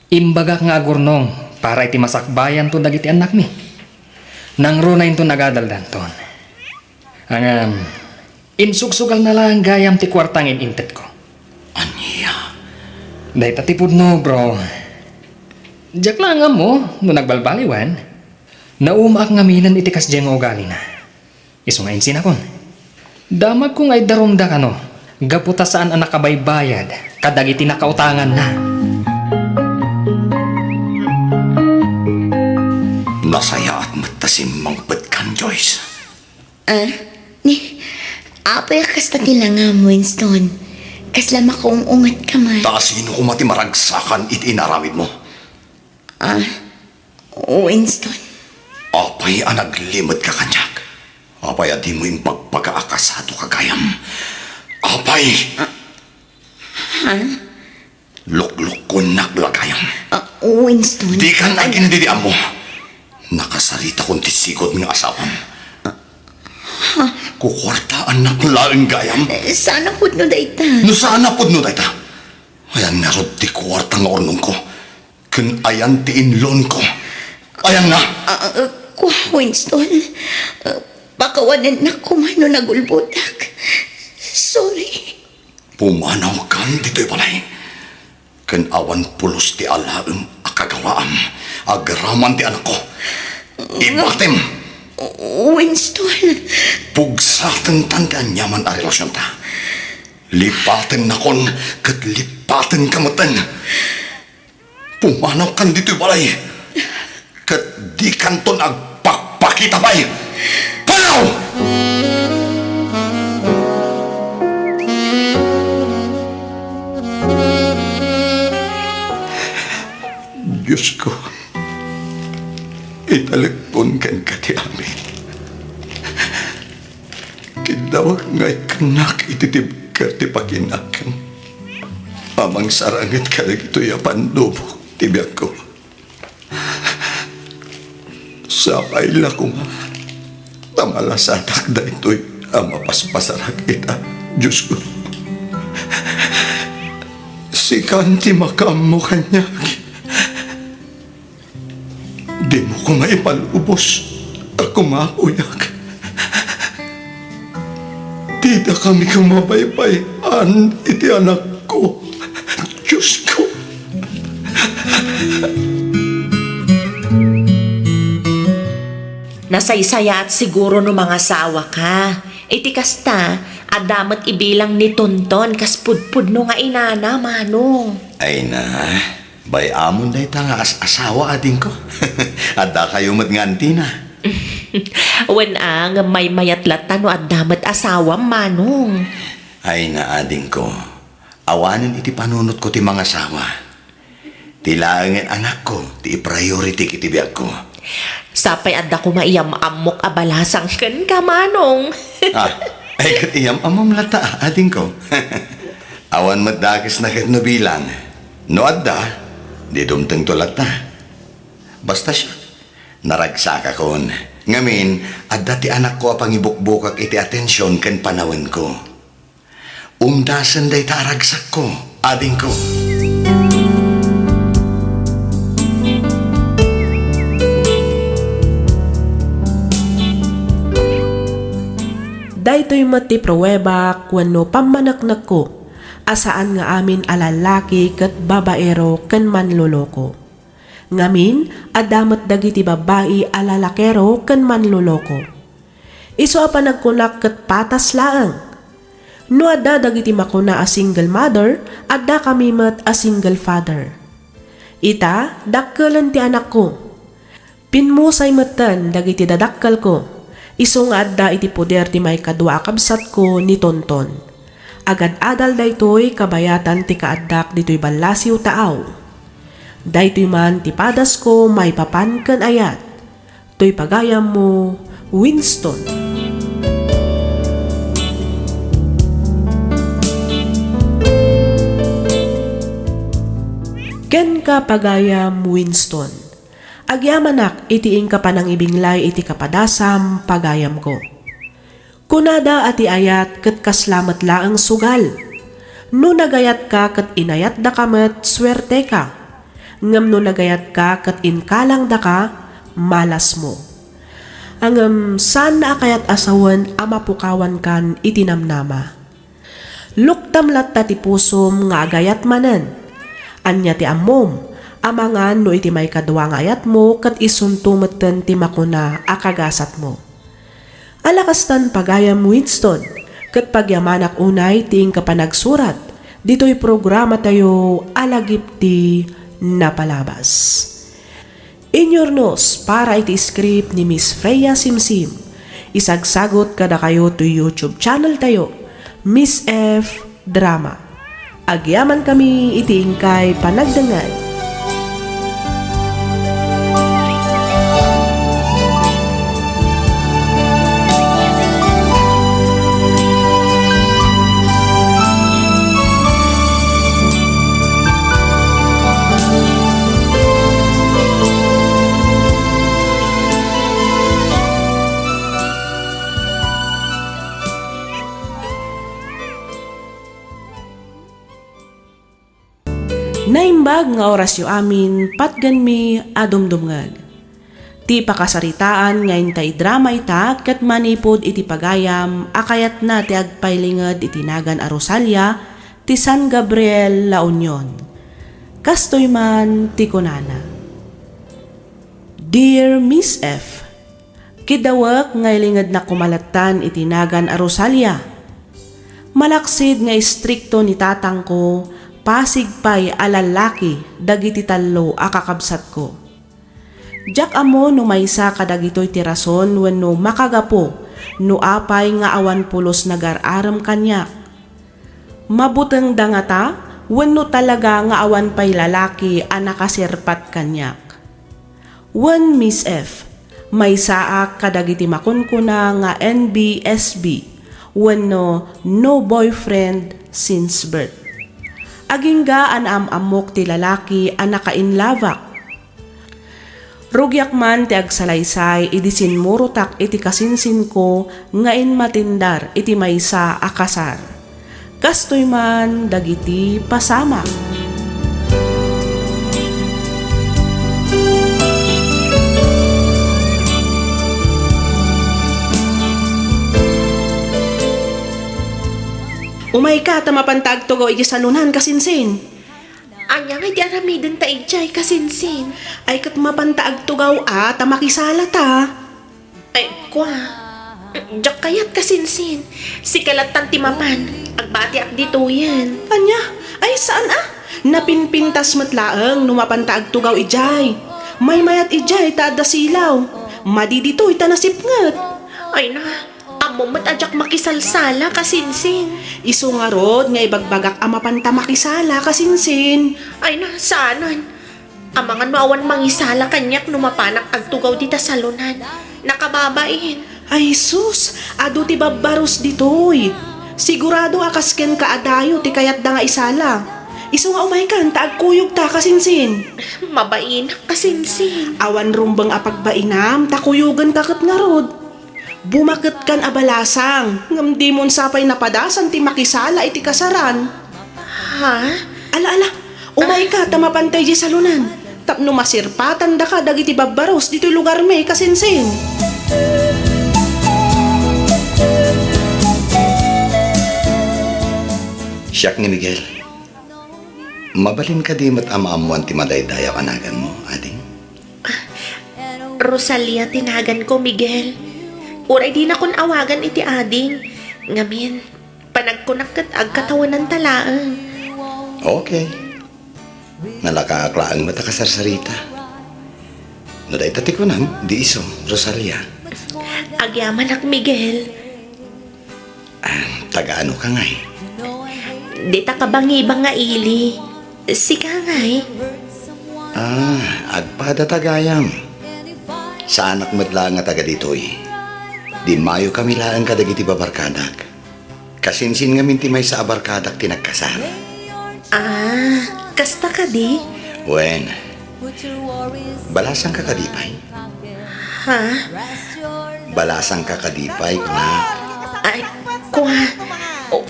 Imbagak nga agurnong para iti masakbayanto dagiti annakmi. Nangruna inton agadaldanton. Ngem, insugsugalna laeng gayam ti kuarta nga in-intetko. Ania? Dayta ti pudno, bro. Diak laeng ammo no nagbalbaliwen. Naumaak ngaminen iti kasdiay nga ugalina. Isu nga insinakon. Damagko nga iddarumda kano, gapu ta saan a nakabaybayad kadagiti nakautanganna. Nasayaat met ta simmangpetkan, Joyce. Ah, ni, apay a kasta ti langam, Winston? Kasla makaung-ungatka man. Ta asino koma ti maragsakan iti inaramidmo? Ah, Winston. Apay a naglimetka kaniak? Apay a dimo imbagbaga a kasadoka gayam? Apay? Ah, ha? Luklukkonnak la gayam. Ah, Winston. Dikan agin-, didi ammo. Nakasaritakon ti sigud nga asawam. Ha? Kukuartaannak laeng gayam. Eh, saan a pudno dayta? No saan a pudno dayta? Ayan ngarud ti kuarta nga urnongko. Ken ayan ti inlonko. Ayanna? Ah, ah, kua, Winston. Ah, pakawanennak koma no nagulbodak. Sorry. Pumanawkan ditoy balay. Ken awan pulos ti alaem a kagawaam agraman ti anakko. Ibatem! Winston. Pugsatentan ti aniaman a relasionta. Lipatennakon ket lipatenka metten. Pumanawkan ditoy balay, ket dikanton agpakpakita pay. Panaw! Diosko, italekkon kenka ti amin. Kiddawag nga ikkannak iti tibker ti pakinakem a mangsaranget kadagitoy a pandubok ti biagko. Sapay la koma ta malasanak daytoy a mapaspasarak ita, Diosko. Sikan ti makaammo kaniak. Dimo koma ipalubos a kumapuyak. Dida kami koma baybay-an iti anakko. Diosko. Nasaysayaat siguro no mangasawaka. Iti kasta, adda met ibilang ni Tonton kas pudpudno nga inana, Manong. Ay na, bay-amon dayta nga as-asawa, adingko. Addakayo met nga antina. Wen a, ngem maymayat latta no adda met asawam, Manong. Ay na, adingko. Awanen iti panunotko ti mangasawa. Ti laengen anakko ti i-priority iti biagko. Sapay adda koma iyam-ammok a balasang kenka, Manong. Ah, ay ket iyam-ammom latta, adingko. Awan met dakesna ket no bilang. No adda, di dumtengto latta. Basta siak, naragsakakon. Ngamin, adda ti anakko a pangibukbukak iti atension ken panawenko. Umdasen dayta a ragsakko, adingko. Daytoy met ti pruebak wenno pammaneknekko a saan nga amin a lallaki ket babaero ken manloloko. Ngamin, adda met dagiti babbai a lalakero ken manloloko. Isu a panagkunak ket patas laeng. No adda dagiti makuna a single mother, adda kami met a single father. Ita, dakkelen ti anakko. Pimmusay metten dagiti dadakkelko, isu nga adda iti poder ti maikadua a kabsatko ni Tonton. Agad-adal daytoy kabayatan ti kaaddak ditoy ballasiw taaw. Daytoy man ti padasko maipapan ken ayat. Toy pagayammo, Winston. Kenka, pagayam Winston. Agyamanak iti inka panangibinglay iti kapadasam, pagayamko. Kunada a ti ayat ket kasla met laeng sugal. No nagayatka ket inayatdaka met, suerteka. Ngem no nagayatka ket inkalangdaka, malasmo. Ngem saanna a kayat a sawen a mapukawankan iti namnama. Luktam latta ti pusom nga agayat manen. Ania ti ammom? Amangan no iti maikadua nga ayatmo ket isunto metten ti makuna a kagasatmo. Ala kastan, pagayam Winston, ket pagyamanak unay ti inka panagsurat ditoy programatayo a Lagip ti Napalabas. Inyurnos para iti script ni Miss Freya Simsim. Isagsagut kadakayo toy YouTube channel tayo, Miss F Drama. Agyamankami iti inkay panagdengngeg. Naimbag nga orasyo amin, patgenmi a dumdumngeg. Ti pakasaritaan nga inta idrama ita ket manipud iti pagayam a kayatna ti agpailinged iti nagan a Rosalia ti San Gabriel, La Union. Kastoy man ti kunana, Dear Miss F, Kiddawek nga ilingednak koma lattan iti nagan a Rosalia. Malaksid nga istrikto ni tatangko, pasig pay a lallaki dagiti tallo a kakabsatko. Diak ammo no maysa kadagitoy ti rason wenno makagapu no apay nga awan pulos nagar-arem kaniak. Mabutengda ngata wenno talaga nga awan pay lalaki a nakaserpat kaniak? Wen, Miss F, maysaak kadagiti makunkuna nga N B S B wenno no boyfriend since birth. Agingga a naam-ammok ti lalaki a nakainlabak. Rugiak man ti agsalaysay idi sinmurotak iti kasinsinko nga inmatindar iti maysa a kasar. Kastoy man dagiti pasamak. Umayka ta mapanta agtugaw iti salonan, kasinsin. Ania ngay ti aramidenta idiay, kasinsin? Ay, ket mapanta agtugaw a ta makisalata. Ay, kua. Diak kayat, kasinsin. Sika lattan ti mapan. Agbatiak ditoyen. Ania? Ay, saan a? Napinpintas met laeng no mapanta agtugaw idiay. Maymayat idiay ta adda silaw. Madi ditoy ta nasipnget. Ay na, ammo met a diak makisalsala, kasinsin. Isu ngarud nga ibagbagak a mapanta makisala, kasinsin. Ay na, saanen. Amangan no awan mangisala kaniak no mapanak agtugaw dita salonan. Nakababain. Ay sus, adu ti babbarus ditoy. Sigurado a kas kenka a dayo ti kayatda nga isala. Isu nga umaykan ta agkuyogta, kasinsin. Mabainak, kasinsin. Awan rumbeng a pagbainam, ta kuyogenka ket ngarud. Bumaketkan a balasang, ngem dimon sa pay napadasan ti makisala iti kasaran. Ha? Ala, ala, umayka ta mapantay diay salonan. Tapno masirpatandaka dagiti babbaros ditoy lugarmi, kasinsin. Siak ni Miguel. Mabalin kadi met a maammoan ti madaydayaw a naganmo, ading? Rosalia ti naganko, Miguel. Uray dinakon awagan iti ading. Ngamin, panagkunak ket agkatawenanta laeng. Okay. Nalakaak laeng met a kasarsarita. No dayta ti kunam, di isu, Rosalia. Agyamanak, Miguel. Ah, taga-anoka ngay? Dita kabangibang nga ili. Sika ngay? Ah, agpada ta gayam. Saanak met laeng nga taga ditoy. Dimmayokami laeng kadagiti babarkadak. Kasinsin ngamin ti maysa a barkadak ti nagkasar. Ah, kasta kadi? Wen, balasangka kadi pay? Ha? Balasangka kadi pay, kuna? Ay, kua. O,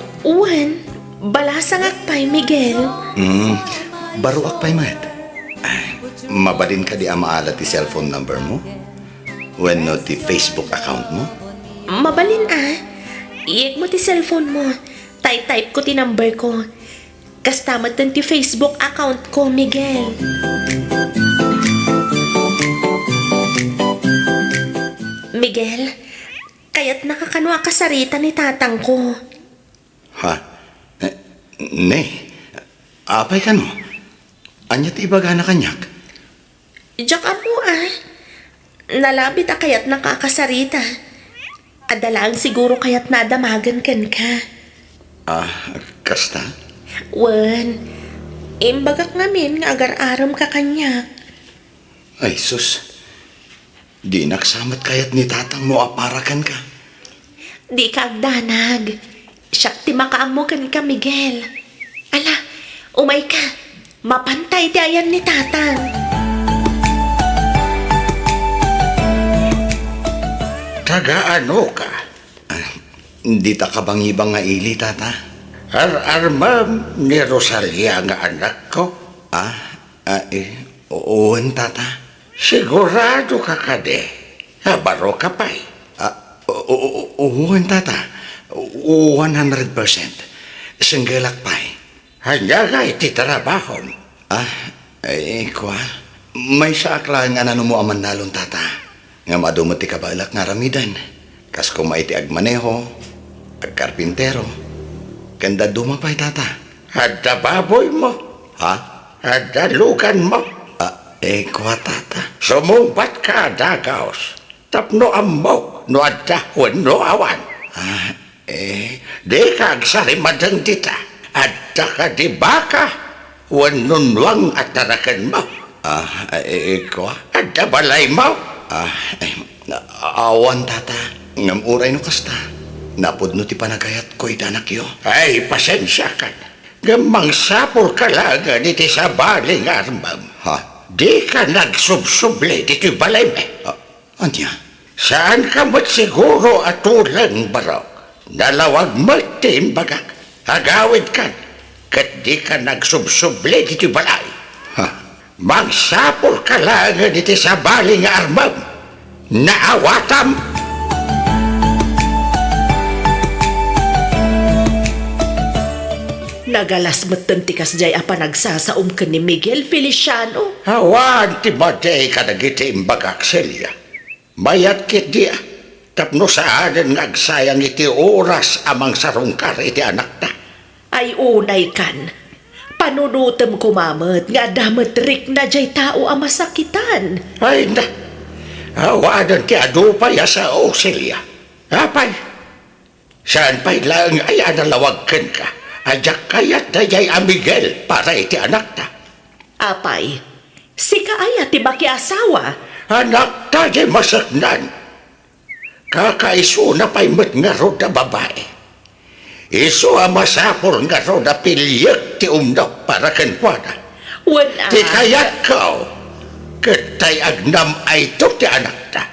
wen, balasangak pay, Miguel. Hmm, baruak pay met. Ay, mabalin kadi a maala ti cellphone number mo? Wenno ti Facebook account mo? Mabalin a. Iyegmo ti cellphone mo. Tay-type ko ti number ko. Kasta met ti Facebook account ko, Miguel. Miguel, kayatnaka kano a kasarita ni tatangko? Ha? Eh, ne? Apay kano? Ania ti ibagana kaniak? Diak ammo a. Nalabit a kayatnaka a kasarita. Adda laeng siguro kayatna a damagen kenka. Ah, kasta? Wen, imbagak ngamin nga agar-aremka kaniak. Ay, sus. Dinak sa met kayat ni tatangmo a para kenka. Dika agdanag. Siak ti makaammo kenka, Miguel. Ala, umayka. Mapantay ti ayan ni tatang. Taga-anoka? Ah, dita kabangibang nga ili, tata. Ar-armem ni Rosalia nga anakko? Ah, ah, eh, wen, tata. Siguradoka kadi a baroka pay? Ah, o-, o-, o-, wen, tata. One hundred percent. Singgelak pay. Ania ngay ti trabahom? Ah, eh, kua. Maysaak laeng a nanumo a mannalon, tata. Ngem adu met ti kabaelak nga aramiden. Kas koma iti agmaneho, agkarpintero, ken dadduma pay, tata. Adda baboymo? Ha? Adda luganmo? Ah, eh, kua, tata. Sumungbatka a dagaos tapno ammok no adda wenno awan. Ah, eh. Dika agsarimadeng dita. Adda kadi baka wenno nuang a tarakenmo? Ah, eh, eh, kua? Adda balaymo? Ah, eh, awan, tata. Ngem uray no kasta, napudno ti panagayatko iti anakyo. Ay, pasensiakan. Ngem mangsapulka laengen iti sabali nga armem. Ha? Dika nagsubsubli ditoy balaymi. Ah, ania? Saanka met siguro a tuleng, barok. Nalawag met ti imbagak. Agawidkan, ket dika nagsubsubli ditoy balay. Ha? Mangsapulka laengen iti sabali nga armem. Naawatam! Nagalas metten ti kasdiay a panagsasaom ken ni Miguel Feliciano. Awan ti madi kadagiti imbagak, Celia. Mayat ketdi a, tapno saanen nga agsayang iti oras a mangsarungkar iti anakta. Ay unay kan, panunotem koma met nga adda met rikna diay tao a masakitan. Ay na, awanen ti adu pay a sao, Celia. Apay, saan pay laeng aya a nalawag kenka a diak kayat daydiay a Miguel para iti anakta? Apay, sika aya ti makiasawa? Anakta diay maseknan. Kakaisuna pay met ngarud a babai. Isu a masapul ngarud a piliek ti umno para kenkuana. Wen a. Ti kayatko, ket tay agnam-ayto ti anakta.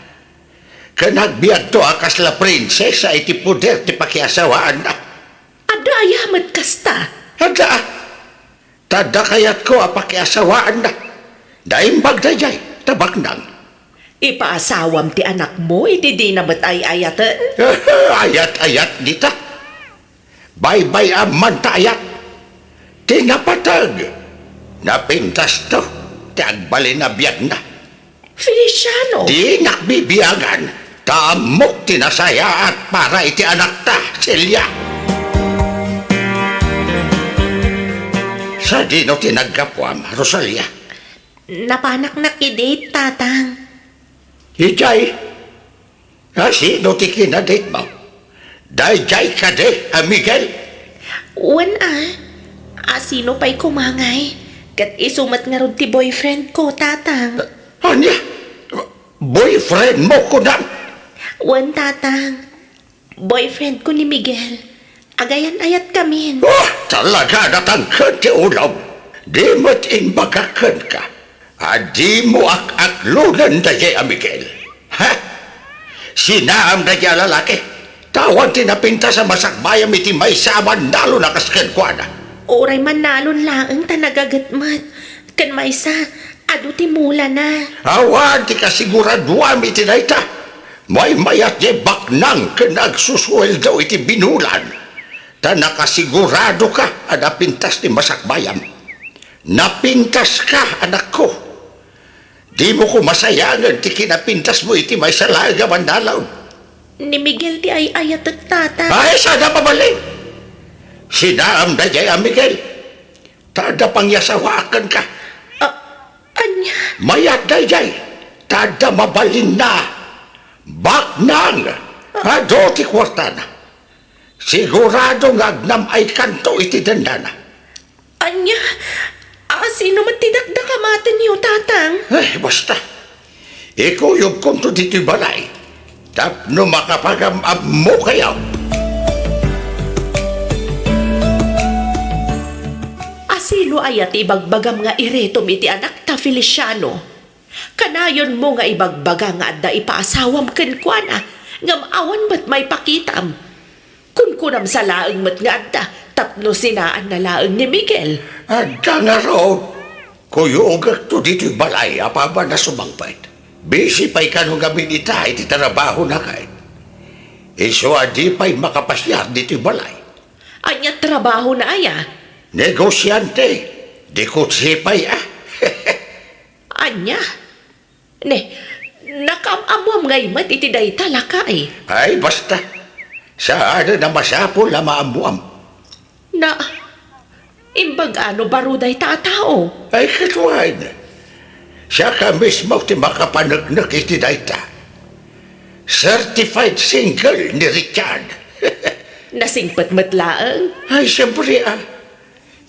Ken agbiagto a kasla prinsesa iti poder ti pakiasawaanna. Adda aya met kasta? Adda. Ta adda kayatko a pakiasawaanna. Naimbag daydiay, ta baknang. Ipaasawam ti anakmo iti dina met ay-ayaten? Ayat-ayat dita. Baybay-am man ta ayat. Ti napateg, napintasto ti agbalin a biagna. Feliciano! Dinak bibiangan, ta ammok ti nasayaat para iti anakta, Celia. Sadino ti naggapuam, Rosalia? Napanaknak i-date, Tatang. Idiay? A, sino ti kinadate mo? Daydiay kadi a Miguel? Wen a. A, sino pay koma ngay? Ket isu met ngarud ti boyfriend ko, Tatang. Ania? Boyfriend mo, kunam? Wen, Tatang. Boyfriend ko ni Miguel. Agayan-ayatkamin. Oh, talaga natangken ti ulom. Di met imbagak kenka a dimo ak-aklonen daydiay a Miguel. Ha? Sinaam daydiay a lalaki. Ta awan ti napintas a masakbayam iti maysa a mannalon a kas kenkuana. Uray mannalon laeng ta nagaget met. Ken maysa, adu ti mulana. Awan ti kasiguraduam iti dayta. Maymayat diay baknang ken agsusueldo iti binulan. Ta nakasiguradoka a napintas ti masakbayam. Napintaska, anakko. Dimo koma sayangen ti kinapintasmo iti maysa laeng a mannalon. Ni Miguel ti ay-ayatek, Tata. Ay, saan a mabalin? Sinaam daydiay a Miguel. Ta adda pangiasawaak kenka. A-, ania? Mayat daydiay. Ta adda mabalinna. Baknang. Adu ti kuartana. Sigurado nga agnam-aykanto iti dendana. Ania? A, sino met ti dakdakamatenyo, Tatang? Eh, basta. Ikuyogkonto ditoy balay tapno makapagam-ammokayo. A, sino aya ti ibagbagam nga iretom iti anakta, Feliciano? Kanayonmo nga ibagbaga nga adda ipaasawam kenkuana, ngem awan met maipakitam. Kunkunam sa laeng met nga adda tapno sinaanna laeng ni Miguel. Adda ngarud. Kuyogekto ditoy balay apaman a sumangpet. Busy pay kano ngamin ita iti trabahona ket. Isu a di pay makapasiar ditoy balay. Ania trabahona aya? Negosiante. Di kutsi pay a. Ania? Ne, nakaam-ammoam ngay met iti dayta, lakay. Ay, basta. Saanen a masapul a maammoam. Na, imbag-a no baro dayta a tao? Ay, ket wen. Siaka mismo ti makapaneknek iti dayta. Certified single ni Richard. Nasingpet met laeng? Ay, siyempre, a.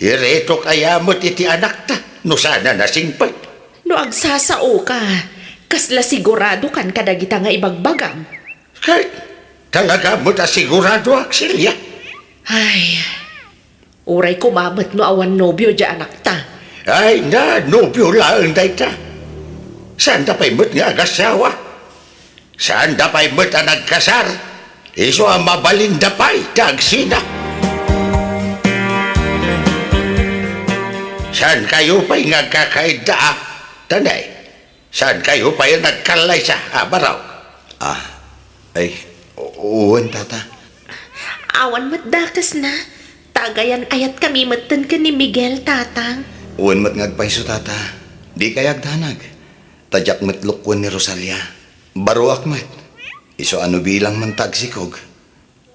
Iretok aya met iti anakta no saan a nasingpet. No agsasaoka, kasla siguradokan kadagita nga ibagbagam? Ket talaga met a siguradoak, Celia. Ay, uray koma met no awan nobio diay anakta. Ay na, nobio laeng dayta. Saanda pay met nga agasawa. Saanda pay met a nagkasar, isu a mabalinda pay ti agsina. Saankayo pay nga agkakaidda a, tanay? Saankayo pay a nagkallaysa a baro? Ah, ay, u-, wen, Tata. Awan met dakesna. Ta agayan-ayatkami metten ken ni Miguel, Tatang. Wen met nga agpayso, Tata. Dikay agdanag. Ta diak met lukuen ni Rosalia. Baroak met. Isu a no bilang man ta agsikog,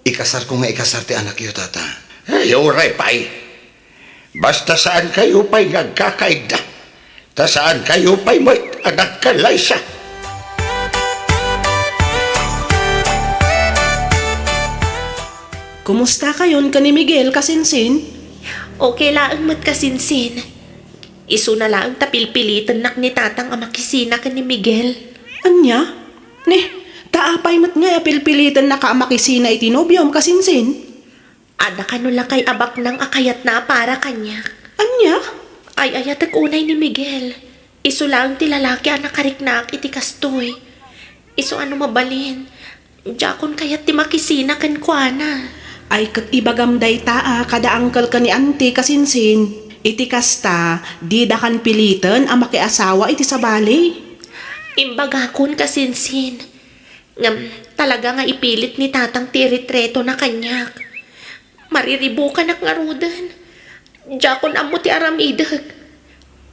ikasarko nga ikasar ti anakyo, Tata. Ay, uray pay. Basta saankayo pay nga agkakaidda. Ta saankayo pay met a nagkallaysa. Kumustakayon ken ni Miguel, kasinsin? Okay laeng met, kasinsin. Isuna laeng ta pilpilitennak ni Tatang a makisina ken ni Miguel. Ania? Ne, ta apay met ngay a pilpilitennaka a makisina iti nobiom, kasinsin? Adda kano lakay a baknang a kayatna a para kaniak. Ania? Ay-ayatek unay ni Miguel. Isu laeng ti lalaki a nakariknaak iti kastoy. Isu a no mabalin, diakon kayat ti makisina kenkuana. Ay, ket ibagam dayta a kada angkelka ni Auntie kasinsin. Iti kasta, didakan piliten a makiasawa iti sabali. Imbagakon kasinsin. Ngem talaga nga ipilit ni Tatang ti iretretona kaniak. Mariribukanak ngaruden. Diakon ammo ti aramidek.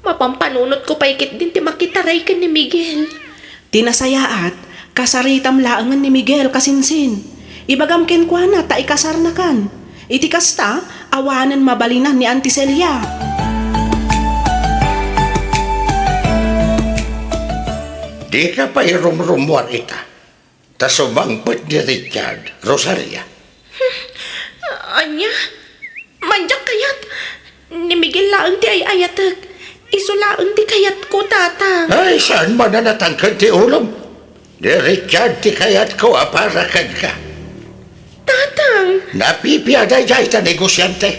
Mapampanunotko pay ketdin ti makitaray ken ni Miguel. Ti nasayaat, kasaritam laengen ni Miguel kasinsin. Ibagam kenkuana ta ikasarnakan. Iti kasta, awanen mabalinan ni Auntie Celia. Dika pay rumrumuar ita. Ta sumangpet ni Richard, Rosalia. Ania? Mandiak kayat? Ni Miguel laeng ti ay-ayatek. Isu laeng ti kayatko, Tatang. Ay, saan man a natangken ti ulom? Ni Richard ti kayatko a para kenka. Tatang! Napipiada dayta negosiante.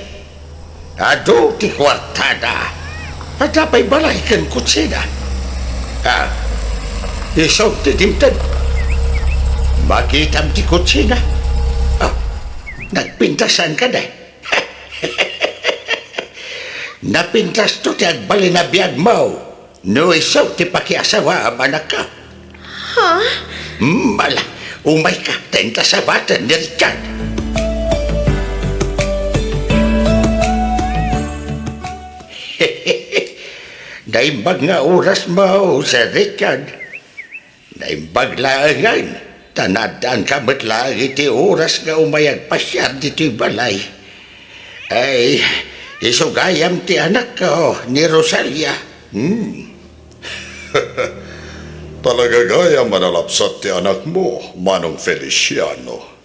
Adu ti kuartada. Adda pay balay ken kutsina. Ah, isu ti dimten. Makitam ti kutsina. Ah, nagpintasan ka, day. Napintasto ti agbalin a biagmo. No isu ti pakiasawaam, anakko. Ha? Hmm, ala, umayka, ta inta sabaten ni Richard. Naimbag nga orasmo, Sir Richard. Naimbag laengen, ta naaddaanka met laeng iti oras nga umay agpasiar ditoy balay. Ay, isu gayam ti anakko, ni Rosalia. Hmm. Talaga gayam a nalapsat ti anakmo, Manong Feliciano.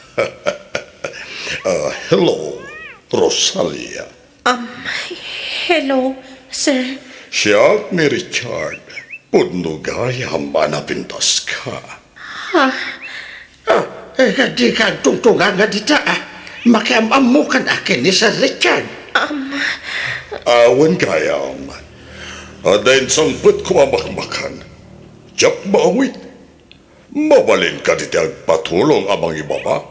Ah, hello, Rosalia. Um, hello, sir. Siak ni Richard. Pudno gayam a napintaska. Ha? Ah, eh, dika agtungtunganga dita, ah. Makiam-ammokan a ken ni Sir Richard. Um, Awan gayam. Adda insangpetko a makmakan. Diak maawit. Mabalin kadi ti agpatulong a mangibaba?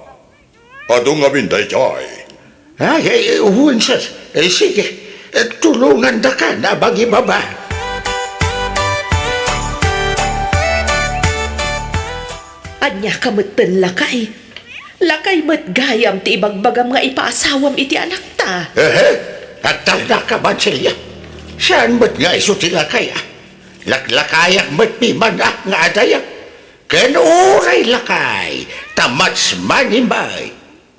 Adu ngamin daydiay. Ay, ay, wen, sir. Eh, sige. Eh, tulongandakan a mangibaba. Ania ka metten, lakay? Lakay met gayam ti ibagbagam nga ipaasawam iti anakta. Ehe, agtalnaka, Manselia. Saan met nga isu ti lakay, ah? Laklakayak met piman, ah, nga adayak. Ken uray lakay, ta much money, bay.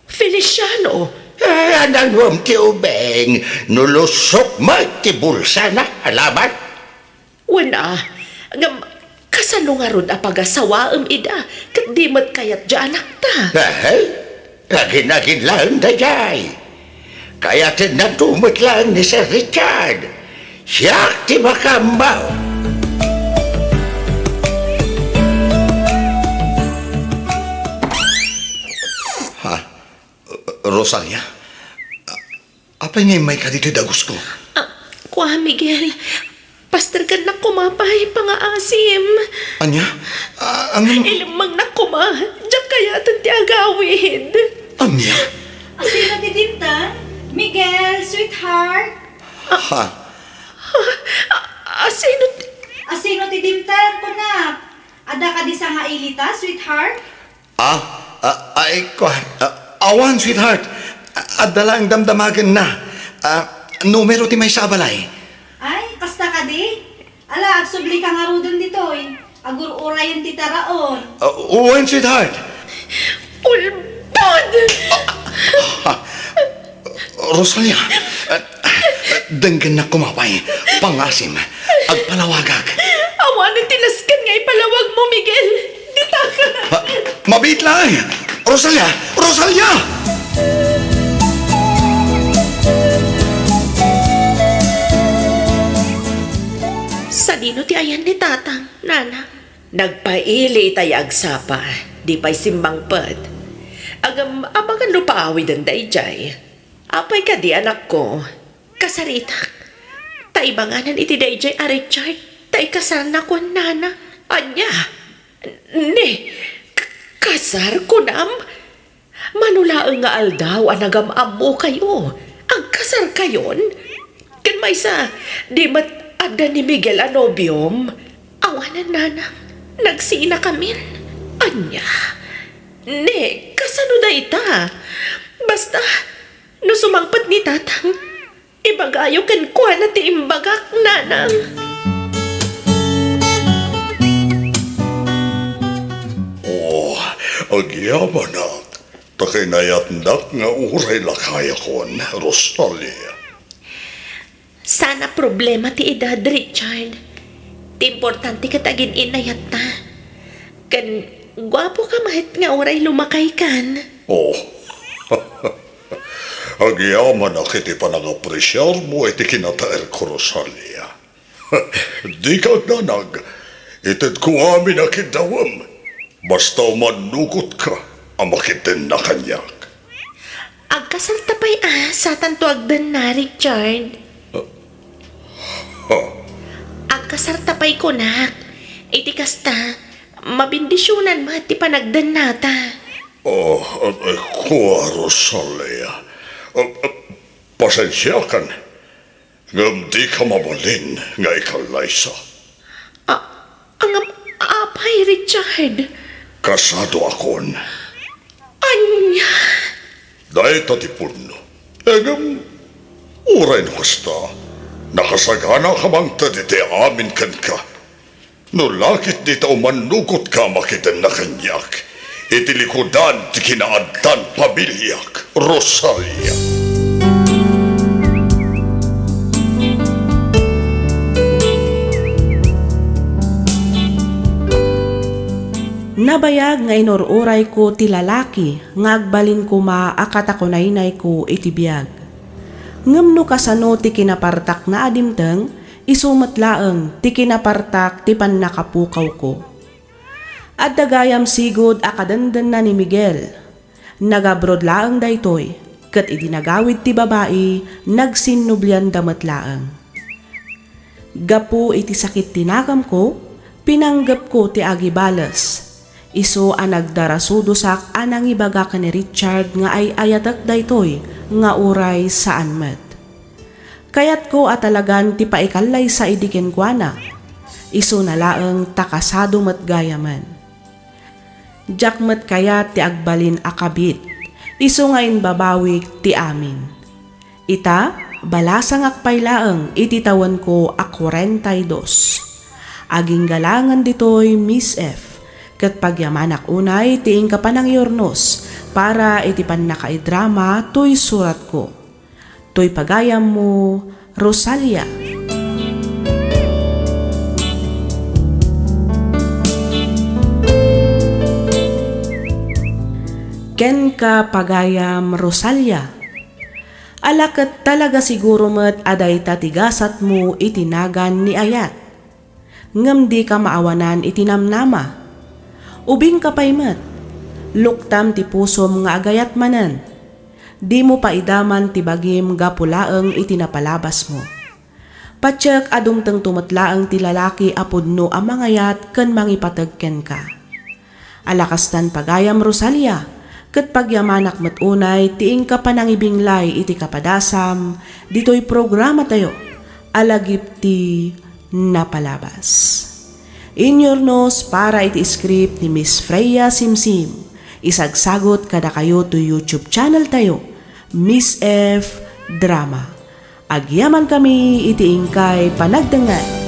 Feliciano! Eh, ananguam ti ubing, no lusok met ti bulsana, alaman? Wen a, ngem kasano ngarud a pagasawaem ida, ket di met kayat diay anakta? Eh, agin-agin laeng daydiay. Kayatennanto met laeng ni Sir Richard. Siak ti makaammo. Ha? Rosalia? Apay nga immayka ditoy dagusko? Ah, kua, Miguel. Pasterkannak koma pay pangaasim. Ania? Ah, ang... Ilemmengnak koma. Diak kayaten ti agawid. Ania? Asino ti dimteng? Miguel, sweetheart? Ha? Ah, asino ti... Asino ti dimteng, kunak? Adda kadi sangailita, sweetheart? Ah, ah, ay, kuan, ah, awan, sweetheart. Ah, adda laeng damdamagenna. Ah, numero ti maysa a balay. Ay, kasta kadi? Ala, agsublika ngaruden ditoy. Agur-urayen ti taraon. Ah, wen, sweetheart. Ulbod! Ah, ah, Rosalia, ah, denggennak koma pay, pangasim, agpalawagak. Awanen ti nasken nga ipalawagmo, Miguel. Ditaka. Ah, mabiit laeng! Rosalia! Rosalia! Sadino ti ayan ni Tatang, Nanang? Nagpaili itay agsapa, di pay simmangpet. Ngem, amangan no paawiden daydiay. Apay kadi, anakko? Kasaritak. Ta ibanganan iti daydiay a Richard, ta ikasarnak ken nana. Ania? Ne, k-, kasar, kunam? Mano laeng nga aldaw a nagam-ammokayo, agkasarkayon? Ken maysa, di met adda ni Miguel a nobiom? Awanen, nanang, nagsinakamin. Ania? Ne, kasano dayta? Basta, no sumangpet ni tatang, ibagayo kenkuana ti imbagak, nanang. Oh, agyamanak, ta kinayatnak nga uray lakayakon, Rosalia. Saan a problema ti edad, Richard. Ti importante ket agin-inayatta. Ken guapo ka met nga uray lumakaykan. Oh. Agyamanak iti panangapresiarmo iti kinataerko, Rosalia. Dika agdanag. Itedko amin a kiddawem. Basta umannukotka a makitdenna kaniak. Agkasarta pay a satanto agdenna, Richard. Ha? Agkasarta pay kunak. Iti kasta, mabendisionan met ti panagdennata. Oh, eh, kua, Rosalia. Eh, eh, pasensiakan. Ngem dika mabalin nga ikallaysa. A-, angam apay, Richard? Kasadoakon. Ania? Dayta ti pudno. Ngem, uray no kasta, nakasagana ka mangted iti amin kenka. No lakit dita umannukotka a makitdenna kaniak iti likudan ti kinaaddan pamiliak, Rosalia. Nabayag nga inur-urayko ti lalaki nga agbalin koma a katakunaynayko iti biag. Ngem no kasano ti kinapartakna a dimteng, isu met laeng ti kinapartak ti pannakapukawko. Adda gayam sigud a kadendenna ni Miguel. Nag-abroad laeng daytoy, ket idi nagawid ti babai, nagsinnublianda met laeng. Gapu iti sakit ti nagamko, pinanggepko ti agibales. Isu a nagdarasudosak a nangibaga ken ni Richard nga ay-ayatek daytoy nga uray saan met. Kayatko a talagan ti paikallaysa idi kenkuana. Isuna laeng ta kasado met gayamen. Diak met kayat ti agbalin a kabit, isu nga imbabawik ti amin. Ita, balasangak pay laeng iti tawenko a kuarenta y dos. Agingga laengen ditoy, Miss F, ket pagyamanak unay ti inka panangiyurnos para iti pannakaidrama toy suratko. Toy pagayammo, Rosalia. Kenka, pagayam Rosalia. Ala ket talaga siguro met a dayta ti gasatmo iti nagan ni ayat. Ngem dika maawanan iti namnama. Ubingka pay met. Luktam ti pusom nga agayat manen. Dimo paidaman ti bagim gapu laeng iti napalabasmo. Patiek a dumtengto met laeng ti lalaki a pudno a mangayat ken mangipateg kenka. Ala kastan, pagayam Rosalia, ket pagyamanak met unay ti inka panangibinglay iti kapadasam ditoy programatayo a Lagip ti Napalabas. Inyurnos para iti script ni Miss Freya Simsim. Isagsagot kadakayo toy YouTube channel tayo, Miss F Drama. Agyamankami iti inkay panagdengngeg.